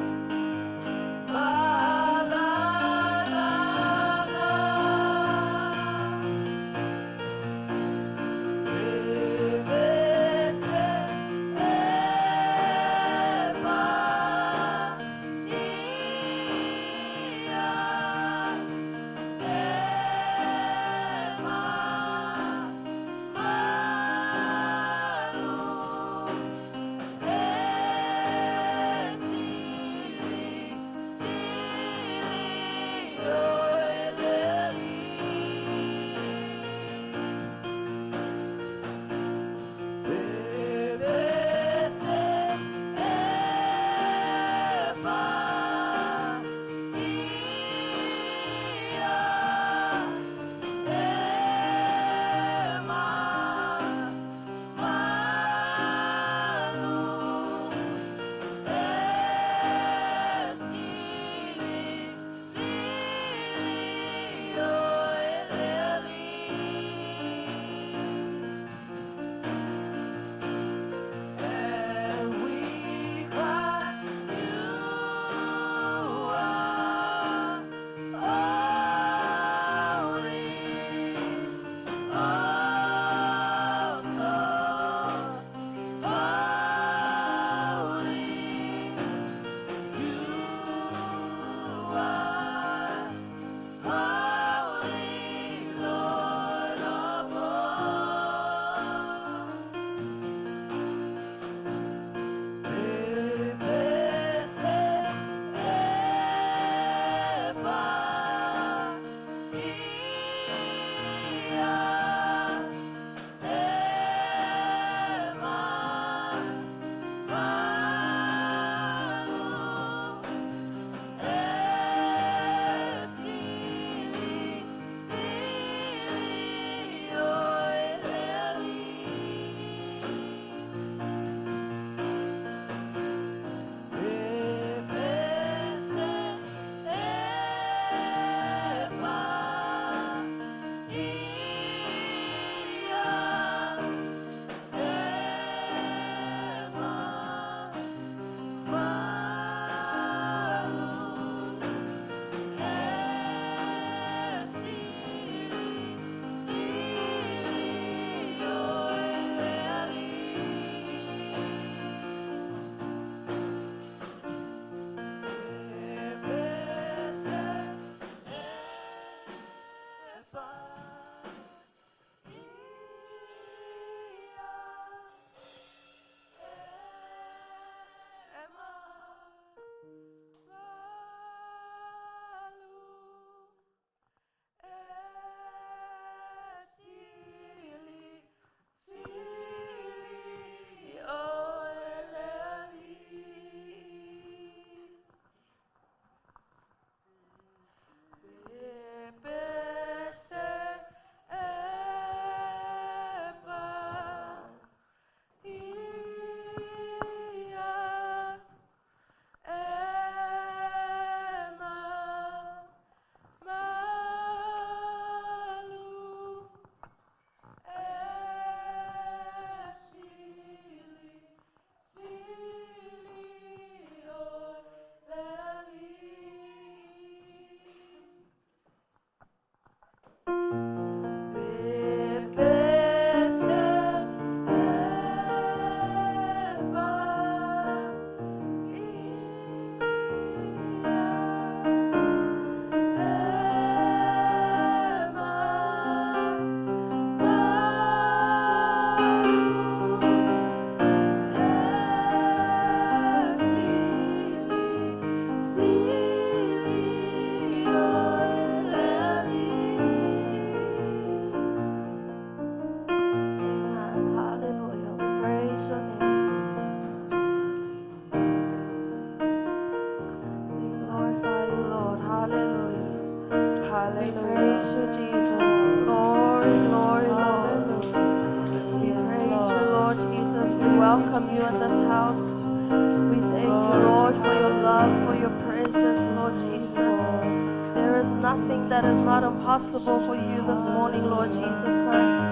nothing that is not impossible for you this morning, Lord Jesus Christ.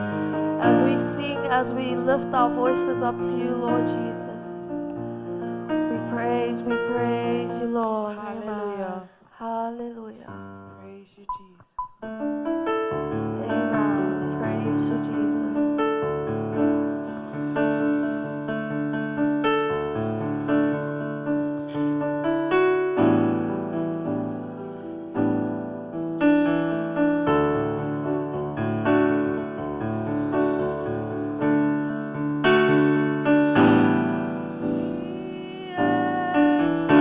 As we sing, as we lift our voices up to you, Lord Jesus. We praise you, Lord. Hallelujah. Hallelujah. Praise you, Jesus. Amen. Praise you, Jesus. We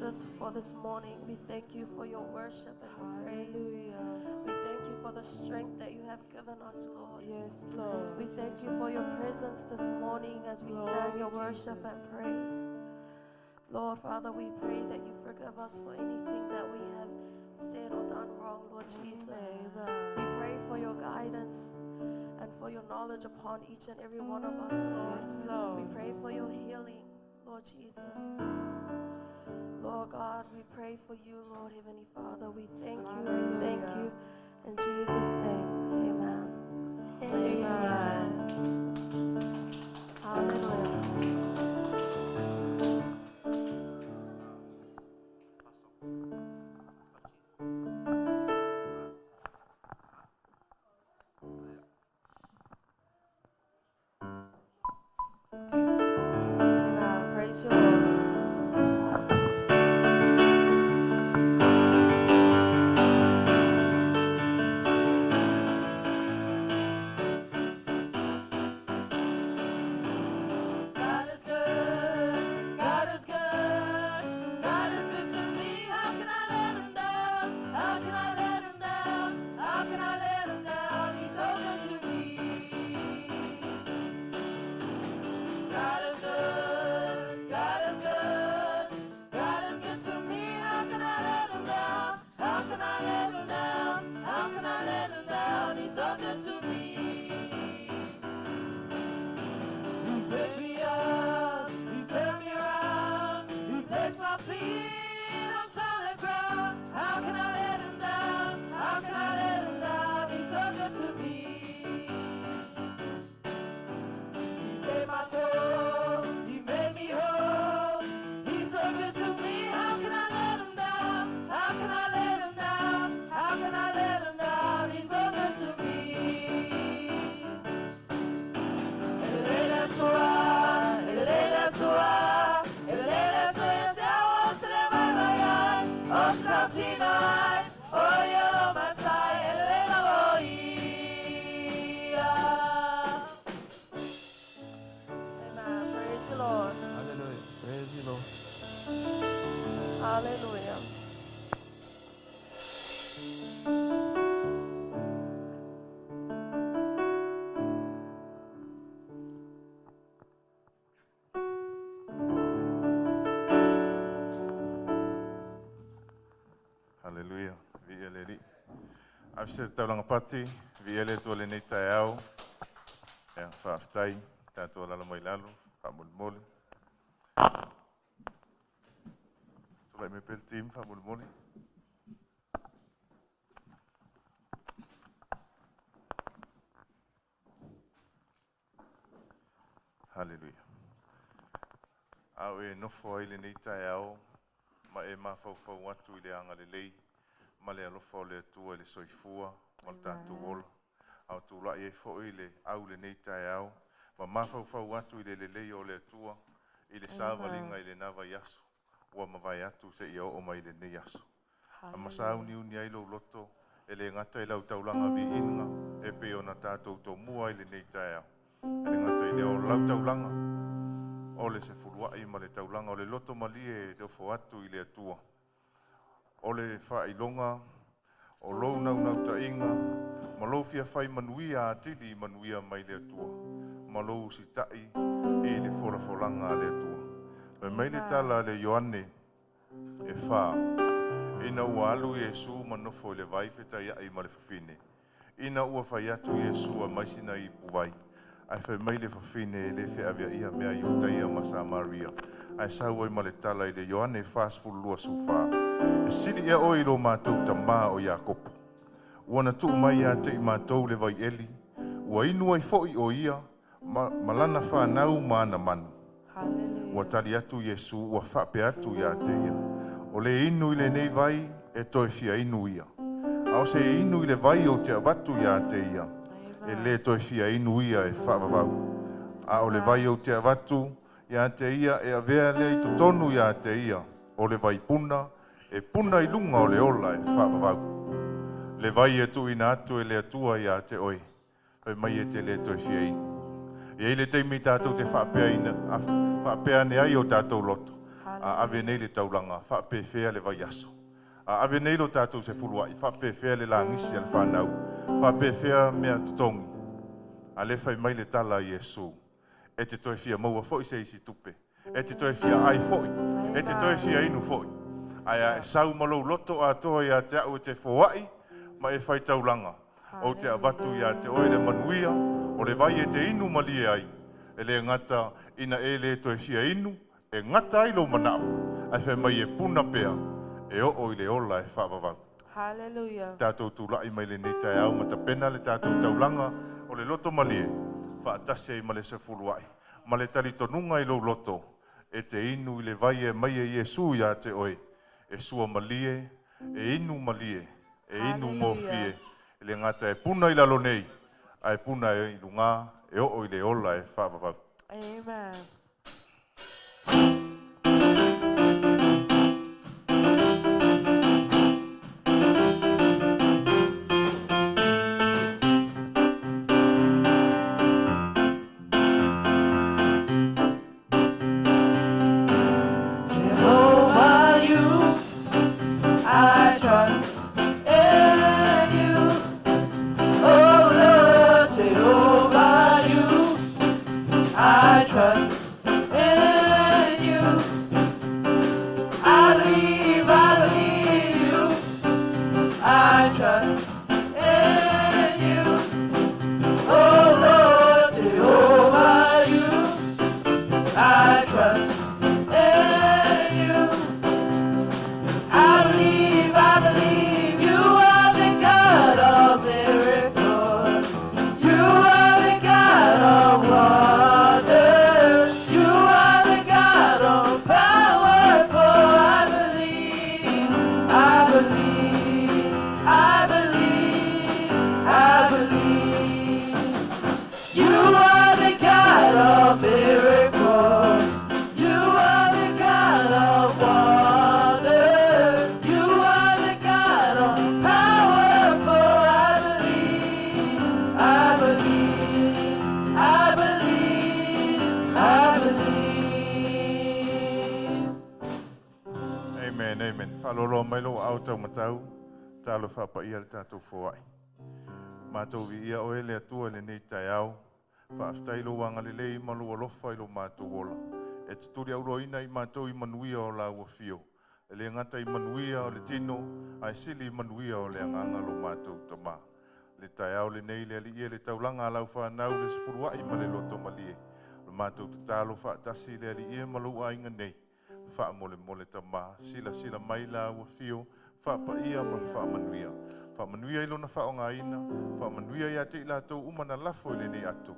Jesus, for this morning. We thank you for your worship and your praise. Hallelujah. We thank you for the strength that you have given us, Lord. Yes, Lord. We thank you for your presence this morning as we sang Glory, your worship Jesus. and praise. Lord, Father, we pray that you forgive us for anything that we have said or done wrong, Lord Jesus. Amen. We pray for your guidance and for your knowledge upon each and every one of us, Lord. Yes, Lord. We pray for your healing, Lord Jesus. Lord God, we pray for you, Lord Heavenly Father. We thank you. We thank Hallelujah. you. In Jesus' name, amen. Amen. Hallelujah. Amen. Praise you, Lord. God is good, God is good, God is good to me. How can I let him down? How can I let him down? How can I let him down? He's so good to me. God is good, God is good, God is good to me. How can I let him down? How can I let him down? How can I let him down? He's so good to me. He picked me up, he turned me around, he placed my feet on solid ground. How can I let him down? How can I let him down? He's so good to me. He saved my soul, he made me whole. He's so good to me. How can I let him down? How can I let him down? How can I let him down? He's so good to me. Amen. Praise the Lord. Hallelujah. Praise you, Lord. Hallelujah. Hallelujah. Vi ele li. Ave se taulanga pati, vi ele tua le nei tae au. Ia, whaaftai, tātua lalo mai lalo, whaamulimuli. Tulai me pele team, whaamulimuli. Hallelujah. Au e nofo ai le nei tae au, ma e mafaufau atu i le anga lelei, ma le alofa o le Atua i le soifua, ma le tatou ola. Ao tula'i ai fo'i le au lenei taeao, ma mafaufau atu i le lelei o le Atua, i le savaliga i lenā vaiaso, ua mavae atu seia oo mai lenei aso. A masauniuni ai lou loto, e le gata i lau taulaga viiga, e pei ona tatou tomua i lenei taeao. E le gata i lea o lau taulaga, o le sefulua'i ma le taulaga o le loto malie e te ofo atu i le Atua. O le faailoga, o lou naunautaiga, ma lou fiafai manuia atili i manuia mai le Atua, ma lou usita'i i le folafolaga a le Atua. Fai mai le tala a le Ioane e 4, ina ua alu Iesu ma nofo i le vai fetaia'i ma le fafine. Ina ua fai atu Iesu a mai sina ipu vai, ae fai mai le fafine e lē feaveaʻia mea Iutaia ma Samaria. Ae sau ai ma le tala i le Ioane 42 E sili ea oe i lo mātou tamā o Iakopo. Ua na tuu mai ia te i mātou le vai eli, ua inu ai fo'i o ia, ma lana whanau ma ana manu. Hallelujah. Ua tali atu Iesu, ua whaape atu ia te ia. O le inu i le nei vai, e toe fia inu ia. A o se inu i le vai o te avatu ia te ia, e le toe fia inu ia e whaavavau. A o le vai o te avatu ia te ia, e avea lea i totonu ia te ia. O le vai puna, e puna i lunga o le ola e whaavavau. Le vai e tuina atu e le atua ia te oe, fai mai e te le toe fia inu. Ia i le teimi tātou te whaapea ina, whaapea ane ai o tātou loto. A ave nei le taulaga faapefea le vaiaso. A ave nei lo tatou sefulua'i faapefea le lagisi a le fanau. Faapefea mea totogi. A le fai mai le tala a Iesu. E te toe fia maua fo'i se isi tupe. E te toe fia ai fo'i. E te toe fia inu fo'i. Ae a e sau ma lou loto atoa ia te a'u e te foa'i ma e fai taulaga. Ou te avatu ia te oe le manuia o le vai e te inu malie ai. E le gata ina e le toe fia inu, e gata ai lou mana'o. Ae fai mai e puna pea, e oo i le ola e faavavau. Hallelujah. Tatou tula'i mai lenei taeao ma tapena le tatou taulaga o le loto malie, faatasi ai ma le sefulua'i. Ma le talitonuga i lou loto, e te inu i le vai e mai e Iesu ia te oe. E sua malie, e inu malie, e inu gofie. E le gata e puna i lalo nei, ae puna e i lugā, e oo i le ola e faavavau. Amen. Jehovah, you, I trust in you. Oh Lord, Jehovah, you, I trust in you. I believe you. I trust in you. Oh Lord, Jehovah, you, I trust in you. I believe you are the God of miracles. You are the God of wonders. You are the God of powerful. I believe, I believe, I believe, I believe. You are the God of miracles. You are the God of wonders. You are the God of powerful. I believe, I believe, I believe, I believe. Amen, amen. Whaaloloa mai lou au tau matau, talo whaapaia le tātou foai. Mātou vi ia oe le atua le nei taeao, faafetai lou agalelei ma lou alofa i lo mātou ola. E te tuli auloaina i mātou i manuia o la ua fio. E le gata i manuia o le tino, ae sili i manuia o le agaga lo mātou tamā. Le taeao lenei le alii e le taulaga a lau whanau le sefulua'i ma le loto malie. O le mātou tatalo faatasi le alii e ma lou aiga nei. Faamolemole tamā, sila sila mai la ua fio, faapaia ma faamanuia. Faamanuia i lona faaaogaina, faamanuia ia te i latou uma na lafo i lenei ato.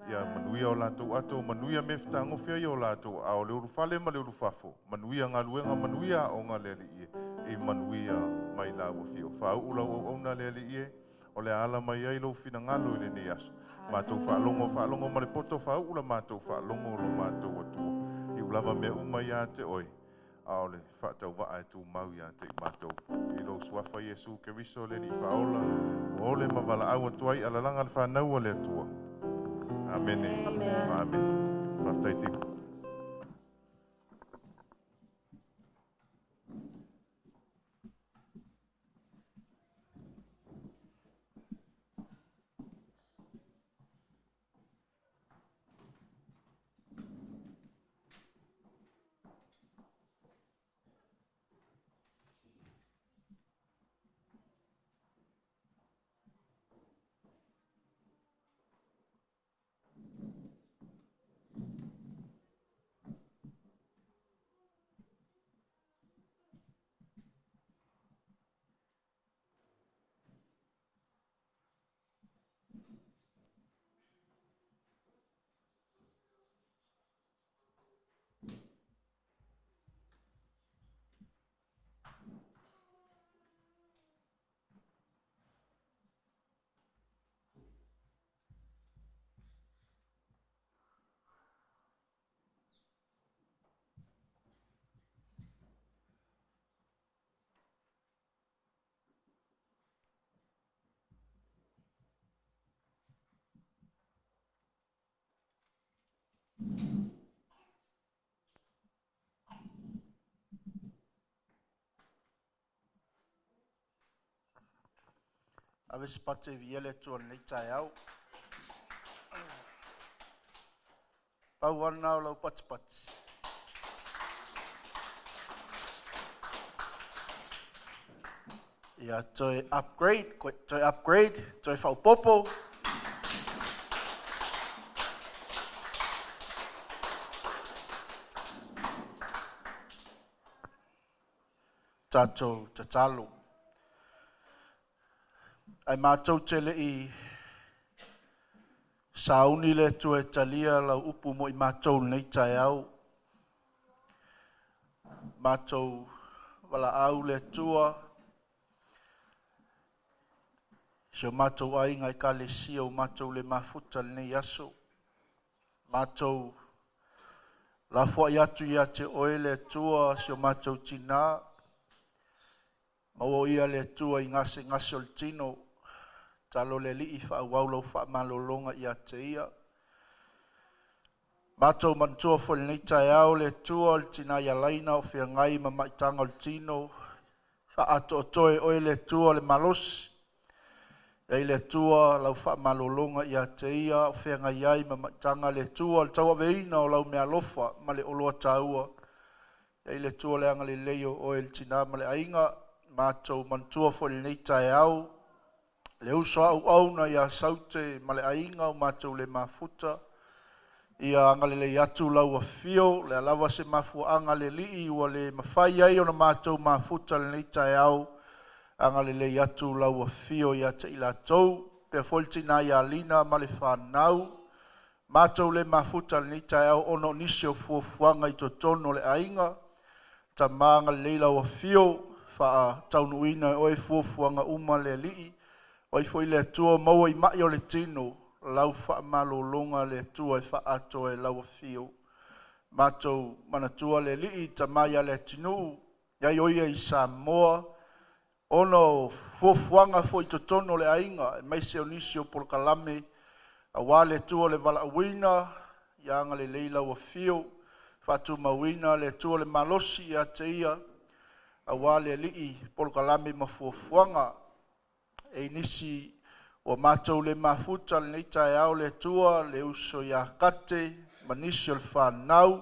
Ia manuia o latou ato, manuia me fetagofi ai o latou, a o le ulufale ma le ulufafo. Manuia galuega, manuia aoga le alii e, e manuia mai la ua fio. Faauu lau auauna le alii e, o le ala mai ai lou finagalo i lenei aso. Mātou faalogo, faalogo ma le poto, faauu la mātou faalogo o lo mātou Atua. I ulava mea uma ia te oe, a o le faatauvaa e tumau ia te i mātou. I lou suafa Iesu Keriso le alii faaola, ua ole ma valaau atu ai alalaga le fanau a le Atua. Amene. Amen. Amen. Faafetai tino. Ave se pate i viia le Atua i lenei taeao. Pau ana o lau patipati. Ia toe upgrade, toe upgrade, toe faaopoopo. Tatou tatalo. Ae matou te le i sauni le Atua e talia lau upu mo i matou lenei taeao. Matou valaau le Atua, si o matou aiga ekalesia o matou le mafuta lenei aso. Matou lafoai atu ia te oe le Atua si o matou tinā, maua ia le Atua i gasegase o le tino, talo le alii faaauau lau faamalologa ia te ia. Matou manatua foi lenei taeao le Atua le tina ia laina o feagai ma maitaga o le tino, faaatoatoe oe le Atua le malosi, e le Atua lau faamalologa ia te ia o feagai ai ma maitaga le Atua le tauaveina o lau meaalofa ma le oloa taua. E le Atua le agalelei o oe le tina ma le aiga, matou manatua foi lenei taeao le uso auauna ia Saute ma le aiga o matou le mafuta, ia agalelei atu lau afio, le alava se mafuaaga le alii ua le mafai ai ona matou mafuta lenei taeao, agalelei atu lau afio ia te i latou, pea foi le tina ia Lina ma le whanau, matou le mafuta lenei taeao ona o nisi o fuafuaga i totonu o le aiga, tama agalelei lau afio, faataunuuina e oe fuafuaga uma le alii, oi foi le Atua maua i mai o le tino, lau faamalologa le Atua e faaatoa e lau afio. Matou manatua le alii tama ia le atunuu, iai o ia i Samoa, ona o fuafuaga foi i totonu o le aiga, aemaise o nisi o polokalame, aua le Atua le valaauina, ia agalelei lau afio, faatumauina le Atua le malosi ia te ia, aua le alii polokalame ma fuafuaga. E nisi ua matou le mafuta lenei taeao le Atua, le uso ia Kate, ma nisi o le whanau,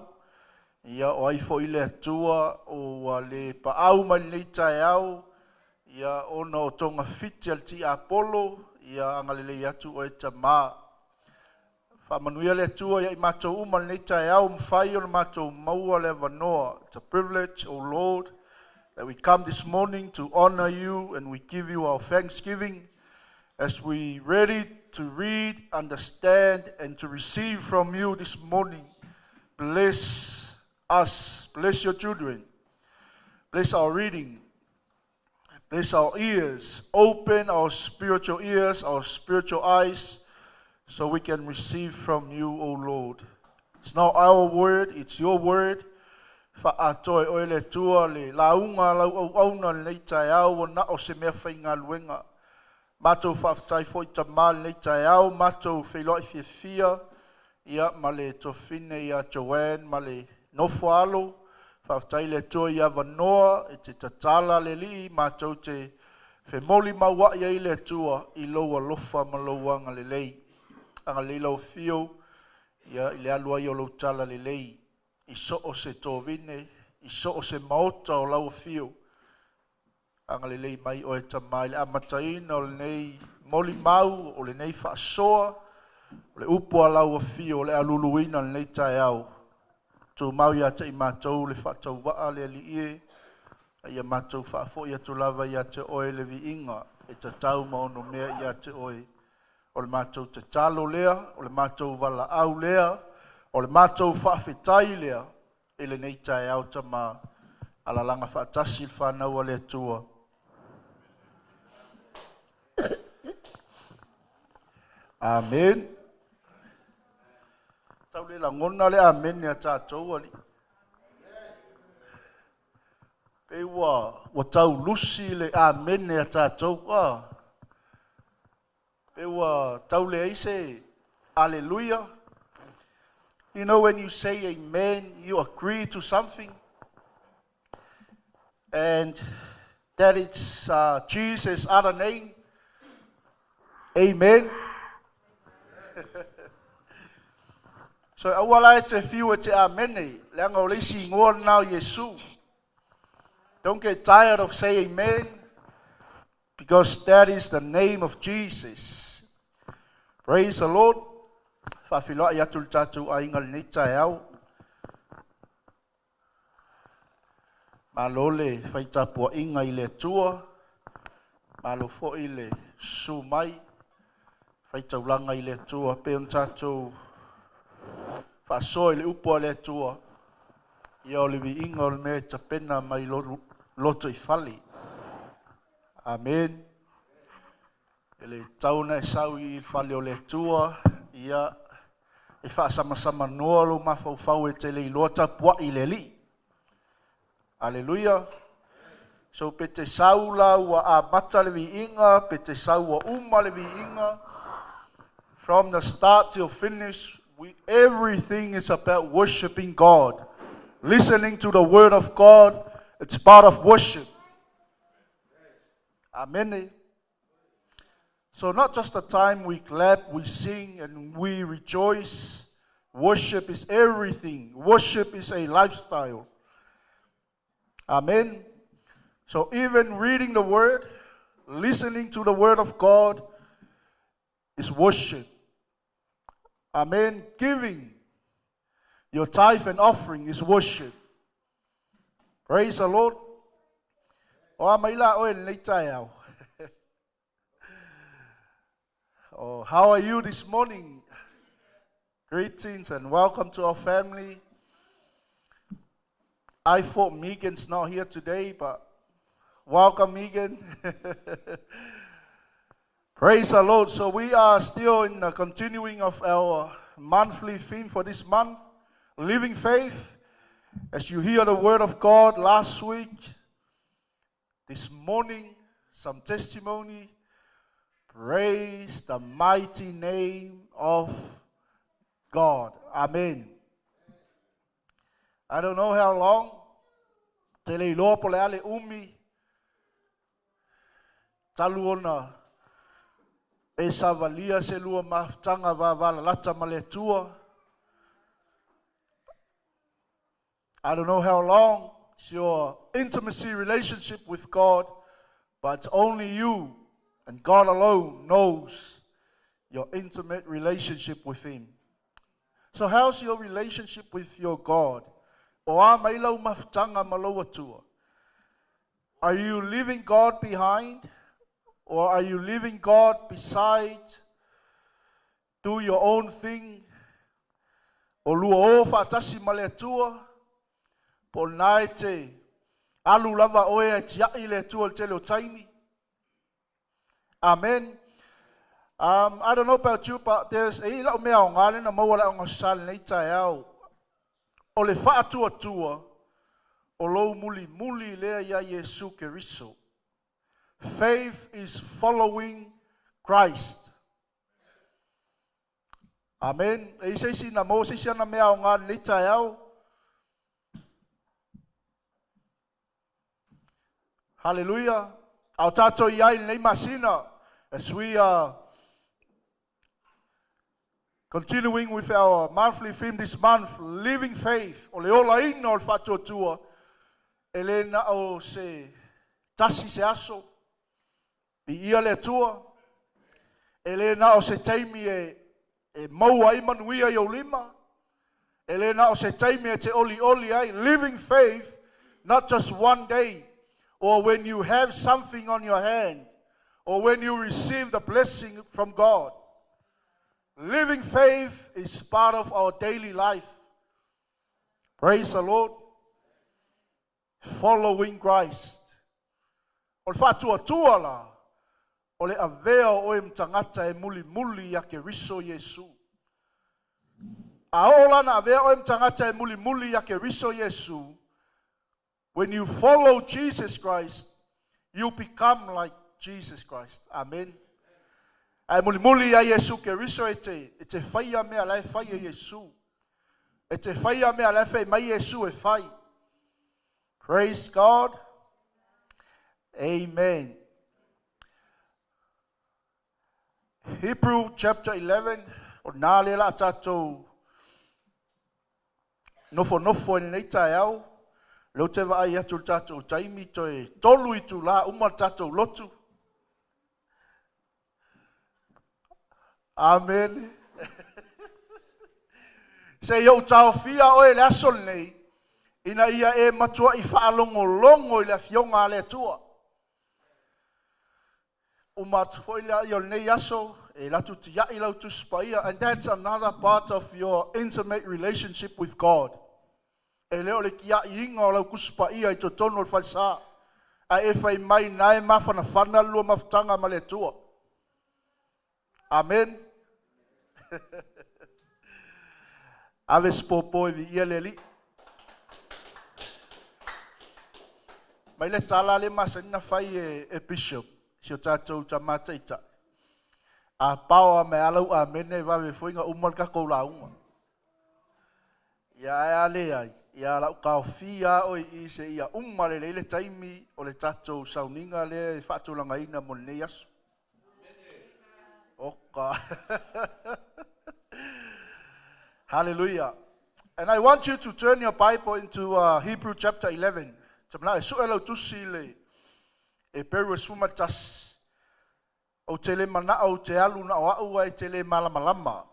ia o ai foi le Atua, o le paau mai lenei taeao, ia ona o tonga fiti al ti Apollo, ia agalelei atu oe tama. Faamanuia le Atua ia i matou uma lenei taeao, mafai ona matou maua le avanoa. It's a privilege, O Lord, that we come this morning to honor you and we give you our thanksgiving as we ready to read, understand, and to receive from you this morning. Bless us, bless your children, bless our reading, bless our ears, open our spiritual ears, our spiritual eyes, so we can receive from you, O Lord. It's not our word, it's your word. Fa'atoa e oe le Atua le lauga lau auauna lenei taeao ua na o se mea faigaluega. Matou faafetai foi tamā lenei taeao, matou feiloai fiafia ia ma le tofine ia Joanne ma le nofo alo. Faafetai le Atua i avanoa e te tatala le alii matou te femoli mauai ai le Atua i lou alofa ma lou agalelei. Agalelei lau afio ia i le alu ai o lou tala lelei i so o se tovine, i so o se maota o lau afio. Agalelei mai oe tamā i le amataina o lenei moli mau, o lenei faasoa, o le upu a lau afio o le aluluina lenei taeao. Tumau ia te i matou le faatauvaa le alii e, a ia matou faafoi atu lava ia te oe le viiga, e tatau ma ono mea ia te oe. O le matou tatalo lea, o le matou valaau lea, o le matou faafetai lea, i lenei taeao tama, alalaga faatasi le whanau a le Atua. Amen. Tau le lagona le amen ia tātou ali. Pe ua tau lusi le amen ia tātou. Ah. Pe ua tau le aise, hallelujah. You know, when you say amen, you agree to something. And that it's Jesus' other name. Amen. So aua la e te fiu e te amene, leaga o le isi igoa lena o Iesu. Don't get tired of saying amen, because that is the name of Jesus. Praise the Lord. Faafiloai atu le tatou aiga lenei taeao. Malo le faitapuaiga i le Atua, malo foi le susu mai, faitaulaga i le Atua, pe ona tatou faasoa i le upu a le Atua, ia o le viiga o le mea e tapena mai loto i fale. Amen. E le tau na e sau i fale o le Atua, ia e faasamasama noa lo mafaufau e te le iloa tapuai i le Alii. Aleluia. So pe te sau la ua amata le viiga, pe te sau ua uma le viiga, from the start till finish, everything is about worshiping God. Listening to the word of God, it's part of worship. Amen. So not just the time we clap, we sing, and we rejoice. Worship is everything. Worship is a lifestyle. Amen. So even reading the word, listening to the word of God is worship. Amen. Giving your tithe and offering is worship. Praise the Lord. O a mai la oe lenei taeao. Oh, how are you this morning? Greetings and welcome to our family. I thought Megan's not here today, but welcome, Megan. Praise the Lord. So we are still in the continuing of our monthly theme for this month, Living Faith. As you hear the word of God last week, this morning, some testimony. Praise the mighty name of God. Amen. I don't know how long. Te le iloa po le ale umi. Talu ona e savalia se lua mafutaga vavalalata ma le Atua. I don't know how long it's your intimacy relationship with God, but only you and God alone knows your intimate relationship with Him. So how's your relationship with your God? O a mai lau mafutaga ma lou Atua. Are you leaving God behind? Or are you leaving God beside? Do your own thing? O lua o faatasi ma le Atua? Po o lena e te alu lava oe ae tiai le Atua i le tele o taimi? Amen. I don't know about you, but there's e i lau mea aoga lea na maua le aoga sa lenei taeao. O le faatuatua o lou mulimuli lea ia Iesu Keriso. Faith is following Christ. Amen. E i se isi na maua se isi ana mea aoga lenei taeao. Hallelujah. A o tātou i ai lenei masina, as we are continuing with our monthly theme this month, Living Faith, o le olaina o le faatuatua, e le na o se tasi se aso, i ia le Atua, e le na o se taimi e maua ai manuia i ou lima, e le na o se taimi e te oli oli ai. Living faith, not just one day, or when you have something on your hand, or when you receive the blessing from God. Living faith is part of our daily life. Praise the Lord. Following Christ. O le faatuatua la, o le avea o oe ma tagata e mulimuli ia Keriso Iesu. A oo la na avea oe ma tagata e mulimuli ia Keriso Iesu, when you follow Jesus Christ, you become like Jesus Christ. Amen. Ae mulimuli ia Iesu Keriso e te, e te whaia mea la e whai e Iesu. E te whaia mea la e whai mai Iesu e whai. Praise God. Amen. Hebrew chapter 11, o nā le la tātou nofo nofo i lenei taeao, leo te vaai atu le tātou taimi toe tolu i tūlā uma le tātou lotu. Amen. Se i ou taofia oe le aso lenei, ina ia e matua i whaalongolongo i le afioga a le Atua. Uma atu foi lea i o lenei aso, e latu tiai lau Tusi Paia, and that's another part of your intimate relationship with God. E le o le kiai inga o lau Tusi Paia i totonu o le falesa, a e fai mai nae mafanafana lua mafutaga ma le Atua. Amen. Ave se pōpō e viia le Alii. Mai le tala le masani na fai e Bishop, si o tātou tama taitai. A pao a me alau a mene vave fuinga uma le kako launga. Ia ai a le ai, ia lau kao fia o i se ia uma le leile taimi o le tātou sauninga le whaatulanga ina mo lenei aso. Oka. Hallelujah. And I want you to turn your Bible into Hebrew chapter 11. Te mana e sue lau tusi le e peru e suma tas. O te le mana o te alu na o au ai te le malamalama.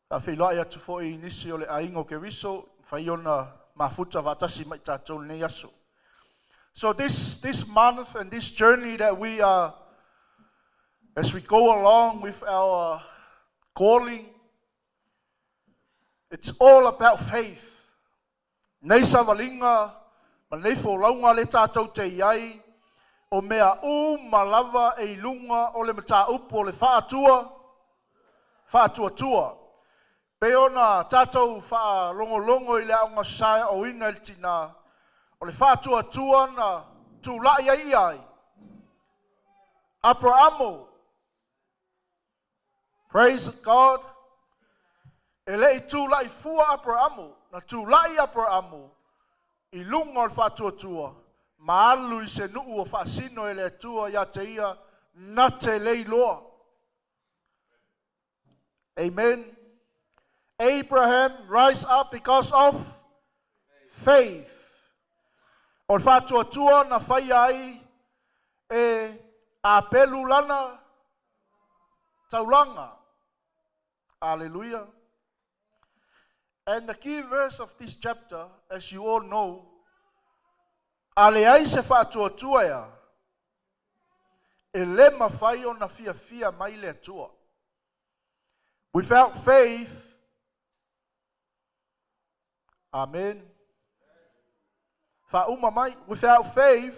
Ka whiloa i atu foi nisi o le aingo ke riso, whai ona mafuta watasi mai tātou nei aso. So this month and this journey that we are, as we go along with our calling, it's all about faith. Nei savalinga, ma nei folaunga le tātou te iai, o mea u malava e ilunga o le mata upu o le whaatua, whaatua tua. Pe ona tātou whaalongolongo i le aonga sae o ina le tina, o le whaatua tua na tūlai ai ai. Abrahamo, praise God, e le i tūlai fua Abrahamo, na tūlai Abrahamo, i lunga o le whaatua tua, maalu i se nuu o whaasino e le atua ia te ia, na te leiloa. Amen. Abraham rise up because of faith. O le whātua na whai ai e apelu lana taulanga. Hallelujah. And the key verse of this chapter, as you all know, ale ai se whātua ia, e le mawhai o na fia fia mai le atua. Without faith, amen. Whauma mai, without faith,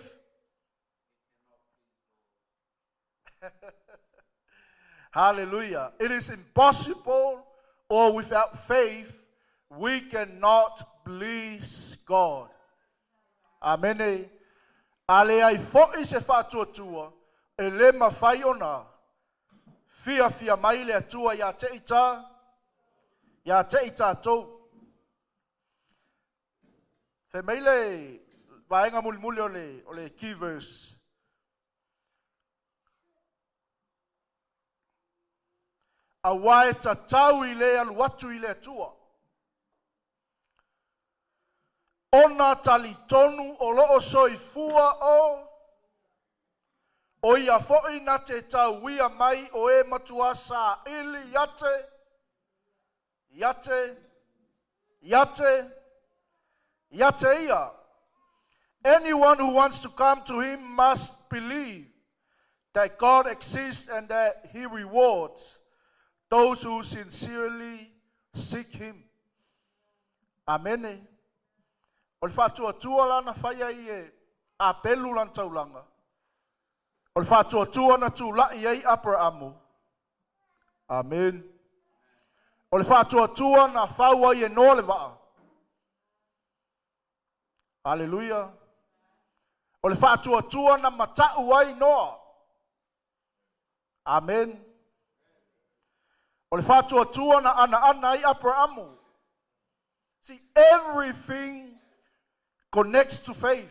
hallelujah. It is impossible, or without faith, we cannot please God. Amen. Ale ai foi se whaatuatua, e le mawhai ona, fia fia mai le atua ia te ita, ia te ita tau. Fe mai le vaenga mulimuli o le key verse. A wae tatau i le alu atu i le atua. Ona talitonu o loo soifua o ia foi na te tauia mai o e matua sa ili iate, iate, iate, iate ia. Anyone who wants to come to him must believe that God exists and that he rewards those who sincerely seek him. Amen. O le whātua lana whaia i e apelu lan taulanga. O le whātua na tūlai ei Abrahamu. Amen. O le whātua na whaua i e noa le waa. Hallelujah. O le whātua na matau ai noa. Amen. O le whātua na ana ana ai Abrahamu. See, everything connects to faith.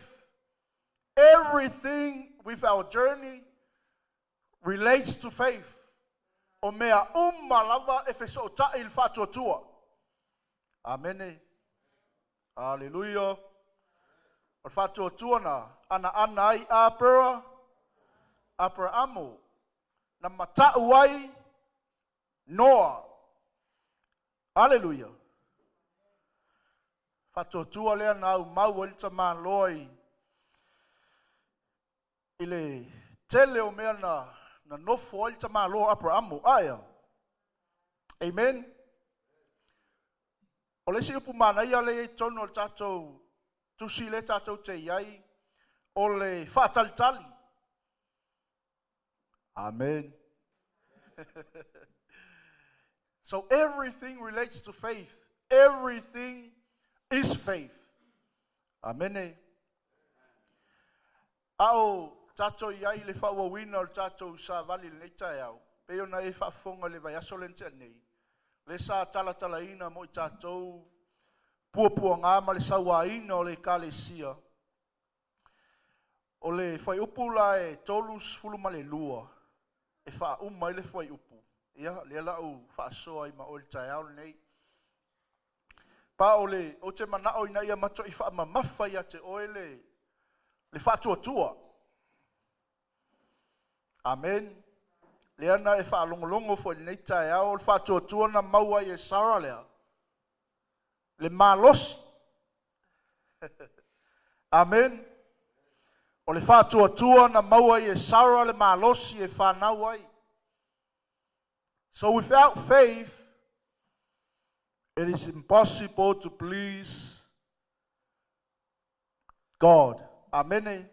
Everything with our journey relates to faith. O mea uma lava e feso'ota'i i le fa'atuatua. Amene. Aleluia. O le fa'atuatua na ana ai Apera, Aperamo, na mata'u ai Noa. Aleluia. Fa'atuatua lea na aumau ai le tamāloa i i le tele o mea na nofo ai le tamāloa Aperamo. Aea. Amen. O le isi upu manaia le i tonu o le tatou tusi le tatou te iai o le fa'atalitali. Amen. So everything relates to faith. Everything is faith. Amene. Ao tatou iai le fa'auauina o le tatou savali lenei taeao. Pei ona e fa'afofoga le vaiaso le tea nei. Le sa talatalaina mo i tatou puapuagā ma le sauāina o le ekalesia. O le fuaiupu la e 32 e fa'auma ai le fuaiupu. Ia, lea la'u fa'asoa ai ma oe le taeao lenei. Pa o le o te mana'o ina ia mato'i fa'amamafa ia te oe le fa'atuatua. Amen. Lea na e fa'alogologo fo'i lenei taeao o le fa'atuatua na maua ai e Sara lea. Le malosi. Amen. O le fa'atuatua na maua ai e Sara le malosi e fanau ai. So without faith, it is impossible to please God. Amen.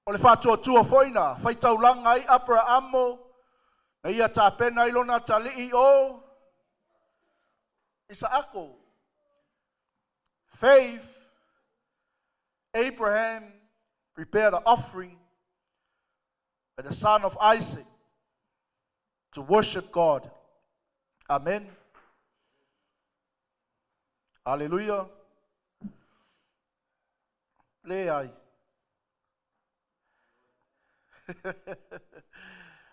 O le fa'atuatua foi na faitaulaga ai Aperamo na ia tapena ai lona tali'i o Isaako. Faith, Abraham prepared an offering by the son of Isaac to worship God. Amen. Hallelujah. Le ai.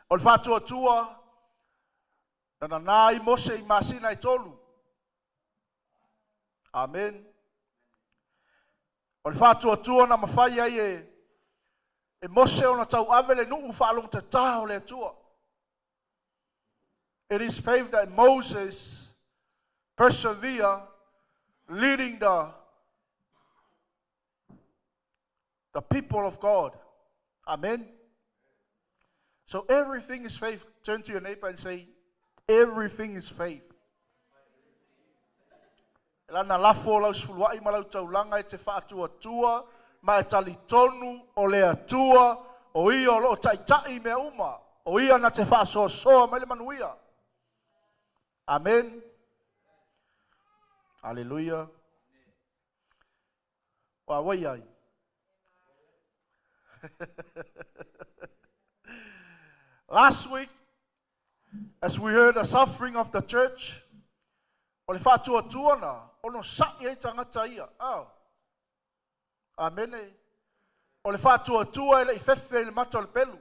O le fa'atuatua na nanā ai Mose i masina e tolu. Amen. O le fa'atuatua na mafai ai e Mose ona tau'ave le nu'u fa'alogotatā o le Atua. It is faith that Moses persevere leading the people of God. Amen. So everything is faith. Turn to your neighbor and say, everything is faith. E lana lafo lau sefulua'i ma lau taulaga e te fa'atuatua ma e talitonu o le Atua o ia o lo'o ta'ita'i mea uma. O ia na te fa'asoasoa mai le manuia. Amen. Aleluia. Ua wai ai. Last week, as we heard the suffering of the church, o le fa'atuatua na, ono sa'i ai tagata ia. Oh. Amene. O le fa'atuatua e le'i fefe i le mata o le pelu.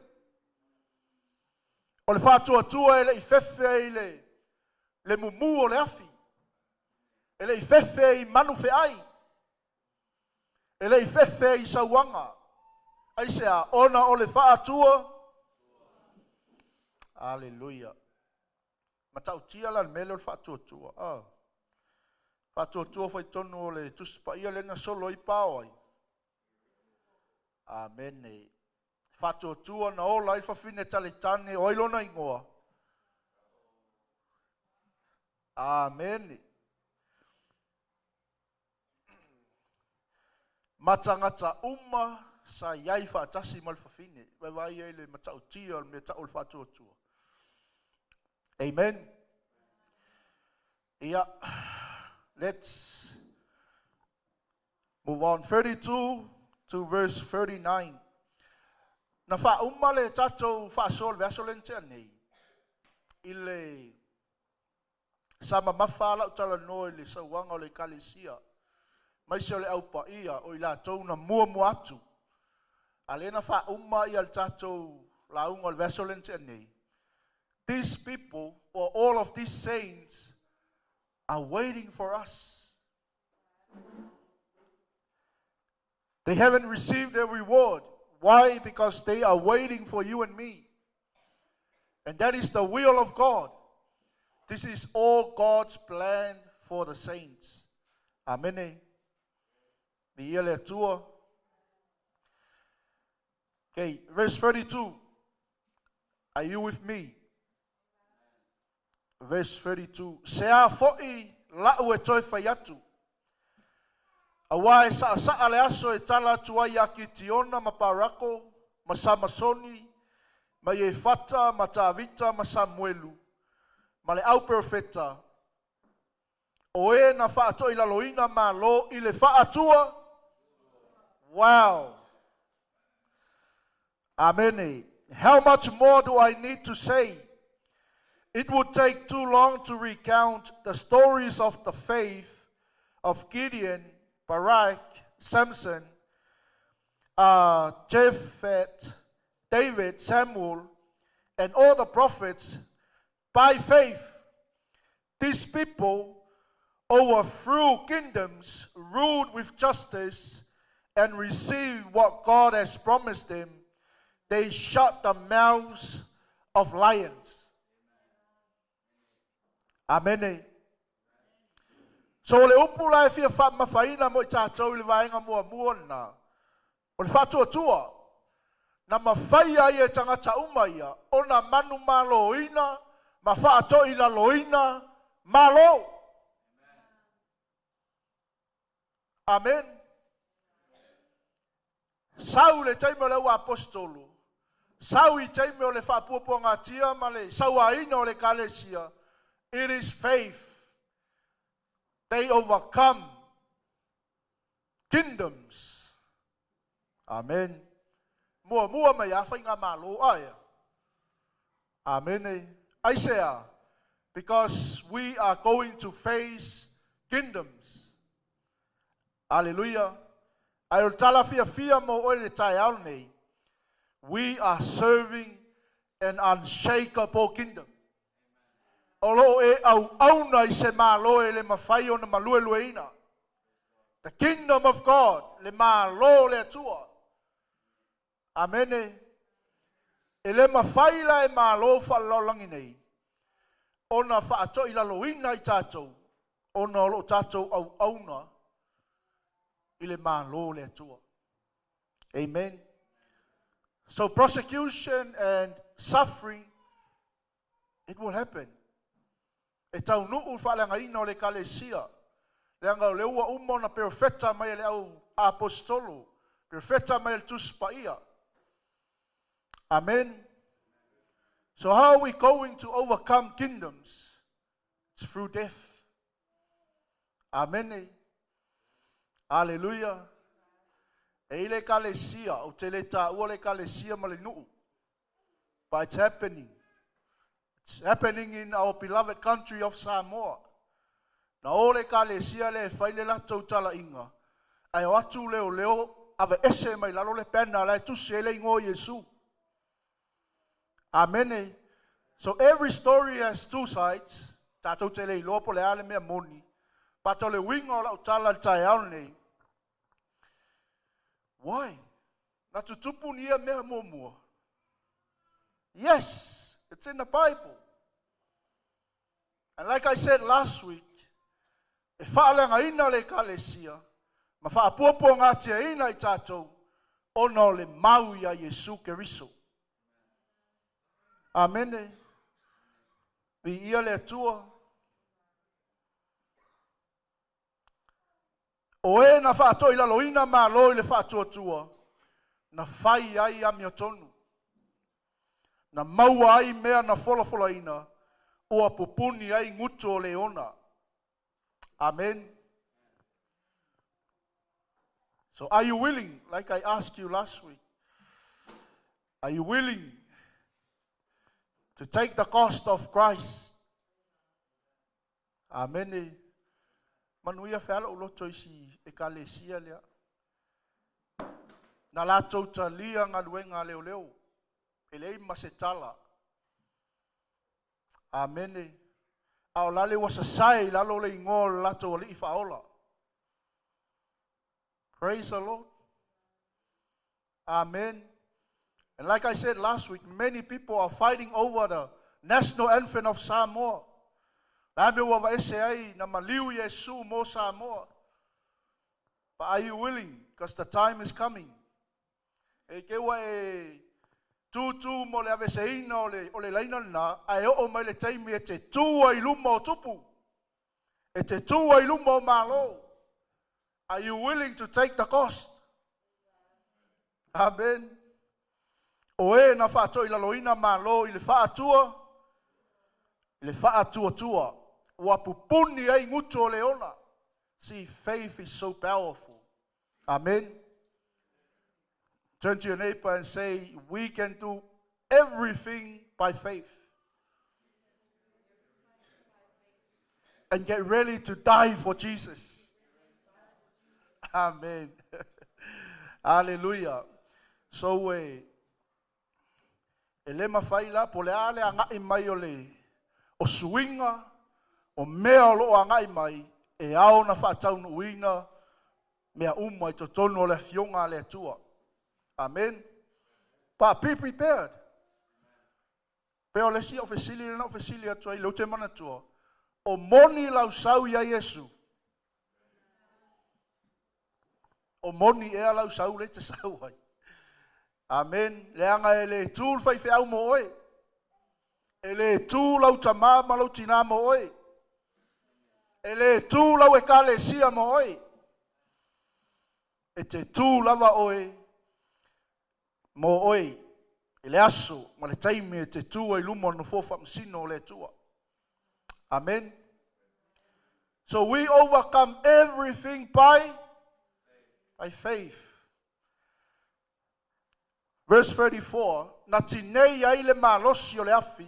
O le fa'atuatua e le'i fefe i le mumū o le afi. E le'i fefe i manu fe'ai. E le'i fefe i sauaga. Aisea, ona o le fa'atua. Aleluia. Matautia la le mele o le fa'atuatua. Oh. Fa'atuatua foi tonu o le tusi paia le na solo i pao ai. Amene. Fa'atuatua na ola ai fafine talitane o ai lona igoa. Amene. Matagata uma sa iai fa'atasi ma le fafine. Vaivai ai le matautia o le mea ta'u o le fa'atuatua. Amen. Yeah. Let's move on. 32 to verse 39. Na fa'auma le tatou fa'asoa le vaiaso le tea nei. I le Sa mamafa la'u talanoa i le sauaga o le ekalesia, maise o le aupaia o i latou na muamua atu. A lea na faauma ia le tatou lauga o le vaiaso lea na tea nei. These people, or all of these saints, are waiting for us. They haven't received their reward. Why? Because they are waiting for you and me. And that is the will of God. This is all God's plan for the saints. Amene. Viia le Atua. Okay, verse 32. Are you with me? Verse 32. Se a fo'i la'u e toe fai atu. Auā e sa'asa'a le aso e tala atu ai iā Kitiona ma Parako ma Samasoni ma Iefata ma Tavita ma Samuelu ma le au perofeta, o e na faatoilaloina Malo i le faatua. Wow! Amene. How much more do I need to say? It would take too long to recount the stories of the faith of Gideon, Barak, Samson, Jephthah, David, Samuel, and all the prophets. By faith, these people overthrew kingdoms, ruled with justice, and received what God has promised them. They shut the mouths of lions. Amene. So o le upu la e fia faamamafaina mo i tatou i le vaega muamua lena, o le faatuatua, na mafai ai e tagata uma ia ona manumaloina ma faatoilaloina Malo. Amen. Sau le taimi o le au aposetolo, sau i taimi o le faapuapuagatia ma le sauaina o le Ekalesia, it is faith. They overcome kingdoms. Amen. Muamua mai a faigamalo aea. Amene. Aisea? Because we are going to face kingdoms. Aleluia. Ae o le tala fiafia mo oe i le taeao lenei, we are serving an unshakable kingdom. O lo o e auauna i se Malo e le mafai ona maluelueina. The kingdom of God, le Malo o le Atua. Amene. E le mafai la e Malo faalalaolangi nei ona faatoilaloina i tatou ona o lo o tatou auauna i le Malo o le Atua. Amen. So prosecution and suffering, it will happen. E taunuu le faaleagaina o le Ekalesia, leaga o lea ua uma ona perofeta mai e le au aposetolo, perofeta mai e le Tusi Paia. Amen. So how are we going to overcome kingdoms? It's through death. Amene. Aleluia. E i le ekalesia, ou te le taua le ekalesia ma le nuu. But it's happening. It's happening in our beloved country of Samoa. Na o le ekalesia lea e fai le latou talaiga, ae o atu leoleo aveese mai lalo le banner la e tusi ai le igoa o Iesu. Amene. So every story has two sides. Tatou te le iloa po o le a le mea moni. But o le uiga o lau tala i le taeao lenei, why? Na tutupu ni ia mea muamua. Yes, it's in the Bible. And like I said last week, e faaleagaina le Ekalesia ma faapuapuagatiaina i tatou ona o le mau iā Iesu Keriso. Amene. Viia le Atua. O e na faatoilaloina Malo i le faatuatua, na fai ai amiotonu, na maua ai mea na folafolaina, ua pupuni ai gutu o leona. Amen. So are you willing, like I asked you last week, are you willing to take the cost of Christ? Amene. Manuia fealo uloto isi e kalesia lea. Na latou talia galuega a leoleo. E leai ma se tala. Amene. A o lale ua sasae i lalo o le igoa o le latou alii faaola. Praise the Lord. Amen. And like I said last week, many people are fighting over the national anthem of Samoa. La me ua vaese ai na maliu Iesu mo Samoa. But are you willing? Because the time is coming. E ke ua e tūtū mo le aveseina o le laina lena, ae oo mai le taimi e te tū ai luma o tupu. E te tū ai luma o malo. Are you willing to take the cost? Amen. O e na whaatoilaloina malo i le whaatua, i le whaatuatua. Ua pupuni ai ngutu o leona. See, faith is so powerful. Amen. Turn to your neighbor and say, we can do everything by faith. And get ready to die for Jesus. Amen. Hallelujah. So, e le mawhai la, po le ale a ngai mai o le, o suinga, o mea o loo a ngai mai, e ao na whaataunuina, mea uma i totonu o le fionga le atua. Amen. But be prepared. Pe o le si o fesili na o fesili atua i le ute manatua. O moni lau sau ia Yesu. O moni ea lau sau le te sau ai. Amen. Leanga e le tū whai wheau mo oe. E le tū lau tamā ma lau tina mo oe. E le tū lau e kalesia mo oe. E te tū lava oe mo oe. E le aso ma le taimi e te tū ai luma no fōwha msino o le tua. Amen. So we overcome everything by faith. Verse 34, na tinei ai le malosi o le afi,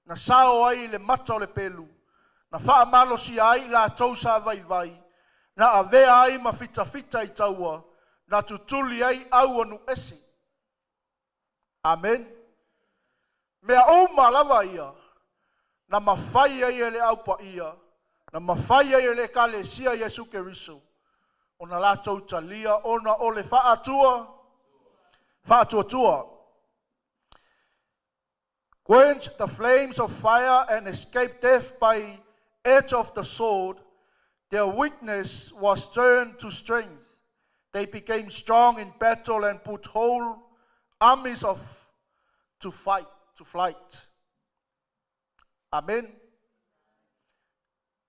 na sao ai le mata o le pelu, na wha malosi ai la tausa vai vai, na avea ai ma fita fita i taua, na tutuli ai au anu esi. Amen. Mea uma lava ia, na mawhai ai e le aupa ia, na mawhai ai e le kalesia Yesu Keriso, o na latou talia, ona o le whaatua, whaatuatua. Quench the flames of fire and escape death by edge of the sword. Their weakness was turned to strength. They became strong in battle and put whole armies of to fight, to flight. Amen.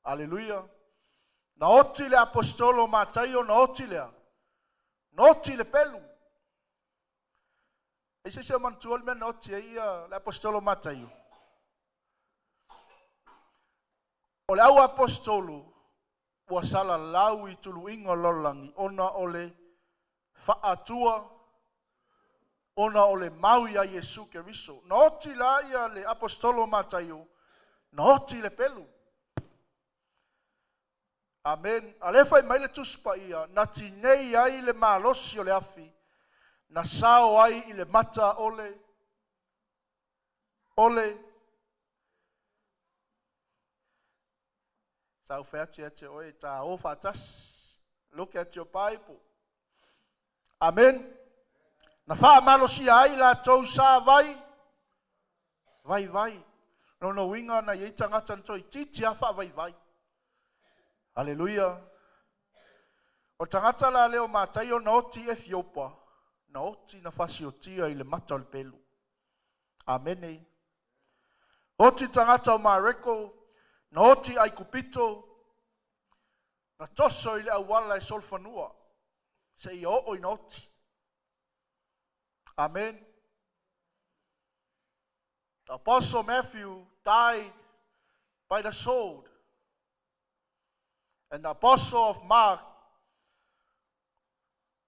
Hallelujah. Na oti le apostolo Mataio, na oti lea. Na oti le pelu. E se se mantua le mea na oti ai le apostolo Mataio. O le au apostolo, ua sala lau i tuluinga lolangi, ona o le whaatua, ona o le mau ia Yesu Keriso. Na oti la ia le apostolo Mataio, na oti le pelu. Amen. A le whai mai le tuspa ia, na tinei ai le malosi o le afi, na sao ai i le mata ole, ole. Sau wheati ate oe, tā o whaatas. Look at your Bible. Amen. Na wha malosi ai la tau sa vai, vai vai. No no winga na iei tangata ntoi titi a wha vai vai. Hallelujah. O tangata la leo Mataio na oti Ethiopa, na oti na fasiotia i le mata o le pelu. Amene. Oti tangata o Mareko, na oti Aikupito, na toso i le awala e solfanua, se ia oo i na oti. Amen. The Apostle Matthew died by the sword. And the Apostle of Mark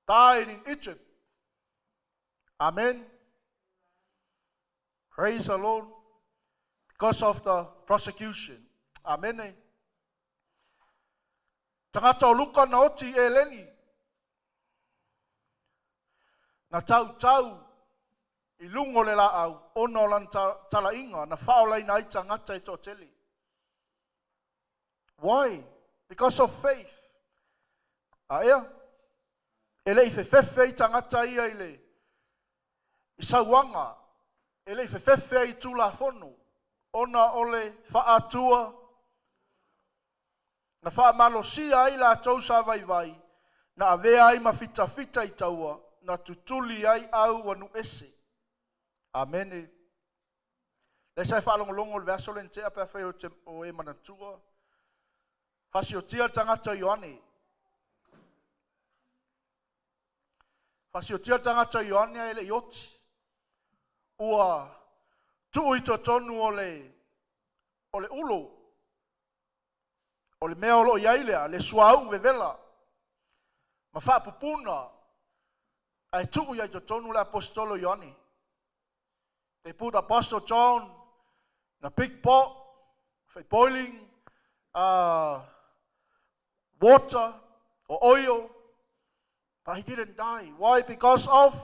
died in Egypt. Amen. Praise the Lord. Because of the prosecution. Amen. Tagata o Luka na oti i Eleni. Na tautau i luga o le laau ona o lana talaiga na faaolaina ai tagata e toatele. Why? Because of faith. A ea, e le i fefefe i tagata ia i le i sauaga, e le i fefefe i tulafono, ona o le faatua na faamalosia ai latou sa vaivai, na avea ai ma fitafita i taua, na tutuli ai au ua nuese. Amene. Le sa e faalogologo le vaiaso le na tea pe afai o te o e manatua. Fasiotia le tagata Ioane. Fasiotia le tagata Ioane ae le i oti. Ua tuu i totonu o le o le ulo. O le mea o lo o i ai lea, le suauu vevela. Ma faapupuna ae tuu i totonu le aposetolo Ioane. They put Apostle John in a big pot, boiling water or oil, but he didn't die. Why? Because of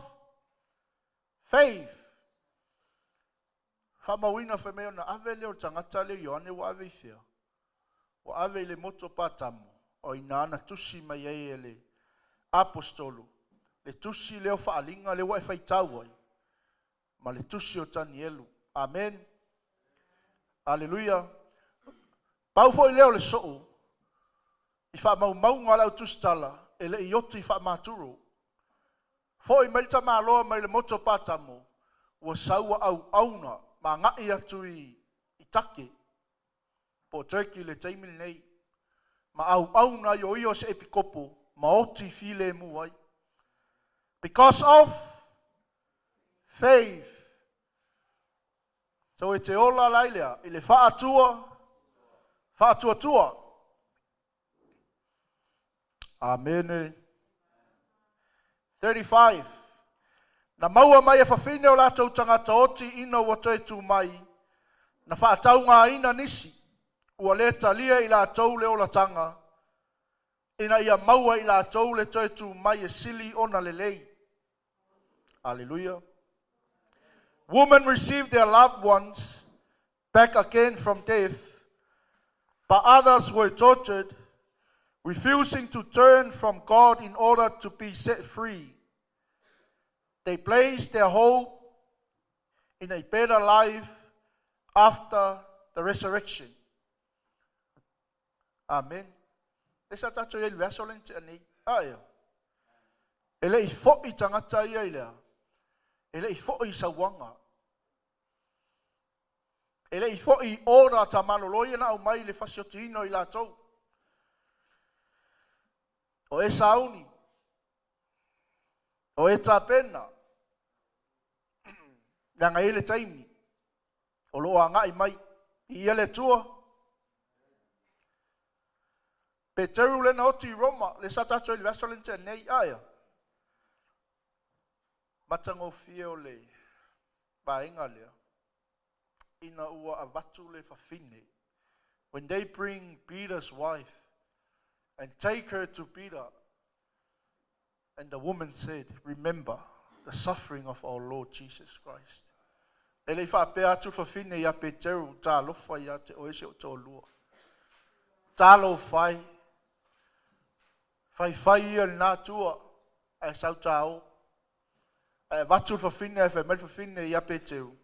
faith. Faamauina fai mai ona ave lea o le tagata lea Ioane ua ave i fea. Ua ave i le motu o Patamo, o ina ana tusi mai ai e le apostolo. Le tusi lea o faaliga lea ua e faitau ai. Ma le tusi o Tanielu. Amen. Aleluia. Pau foi lea o le soo, i faamaumauga a le autusitala, e le i oti i faamaturo. Foi mai le tamaloa mai le motu o Patamo, ua sau auauna, ma agai atu i Take, po o Turkey le taimi lenei. Ma auauna i o ia o se epikopo, ma oti filemu ai. Because of faith. So e te ola lai lea, i le faatua, faatuatua. Amene. 35. Na maua mai e fafine o latou tagata oti ina ua toe tu mai, na faataugaina nisi, ua le talia i latou le olataga, ina ia maua i latou le toe tu mai e sili ona lelei. Hallelujah. Women received their loved ones back again from death, but others were tortured, refusing to turn from God in order to be set free. They placed their hope in a better life after the resurrection. Amen. Le sa tatou i le vaiaso le na tea nei. Ae. E le i foi tagata ia i lea. E le i foi i sauaga. E le i foi i ora ta malolo ia na aumai le fasiotiina i latou. O e sauni. O e tapena. Leaga e le taimi. O loo agai mai. I ia le tua. Peteru le na oti i Roma. Le sa tatou i le vaiaso le na tea nei. Ae. Matagofie o le vaega lea. Ina ua avatu le fafine. When they bring Peter's wife and take her to Peter, and the woman said, "Remember the suffering of our Lord Jesus Christ." E le i faapea atu fafine ia Peteru, talofa ia te oe si o toalua. Talo fai. Fai fai ia le natua. Ae sau tāo. Ae avatu le fafine, ae fai mai le fafine ia Peteru.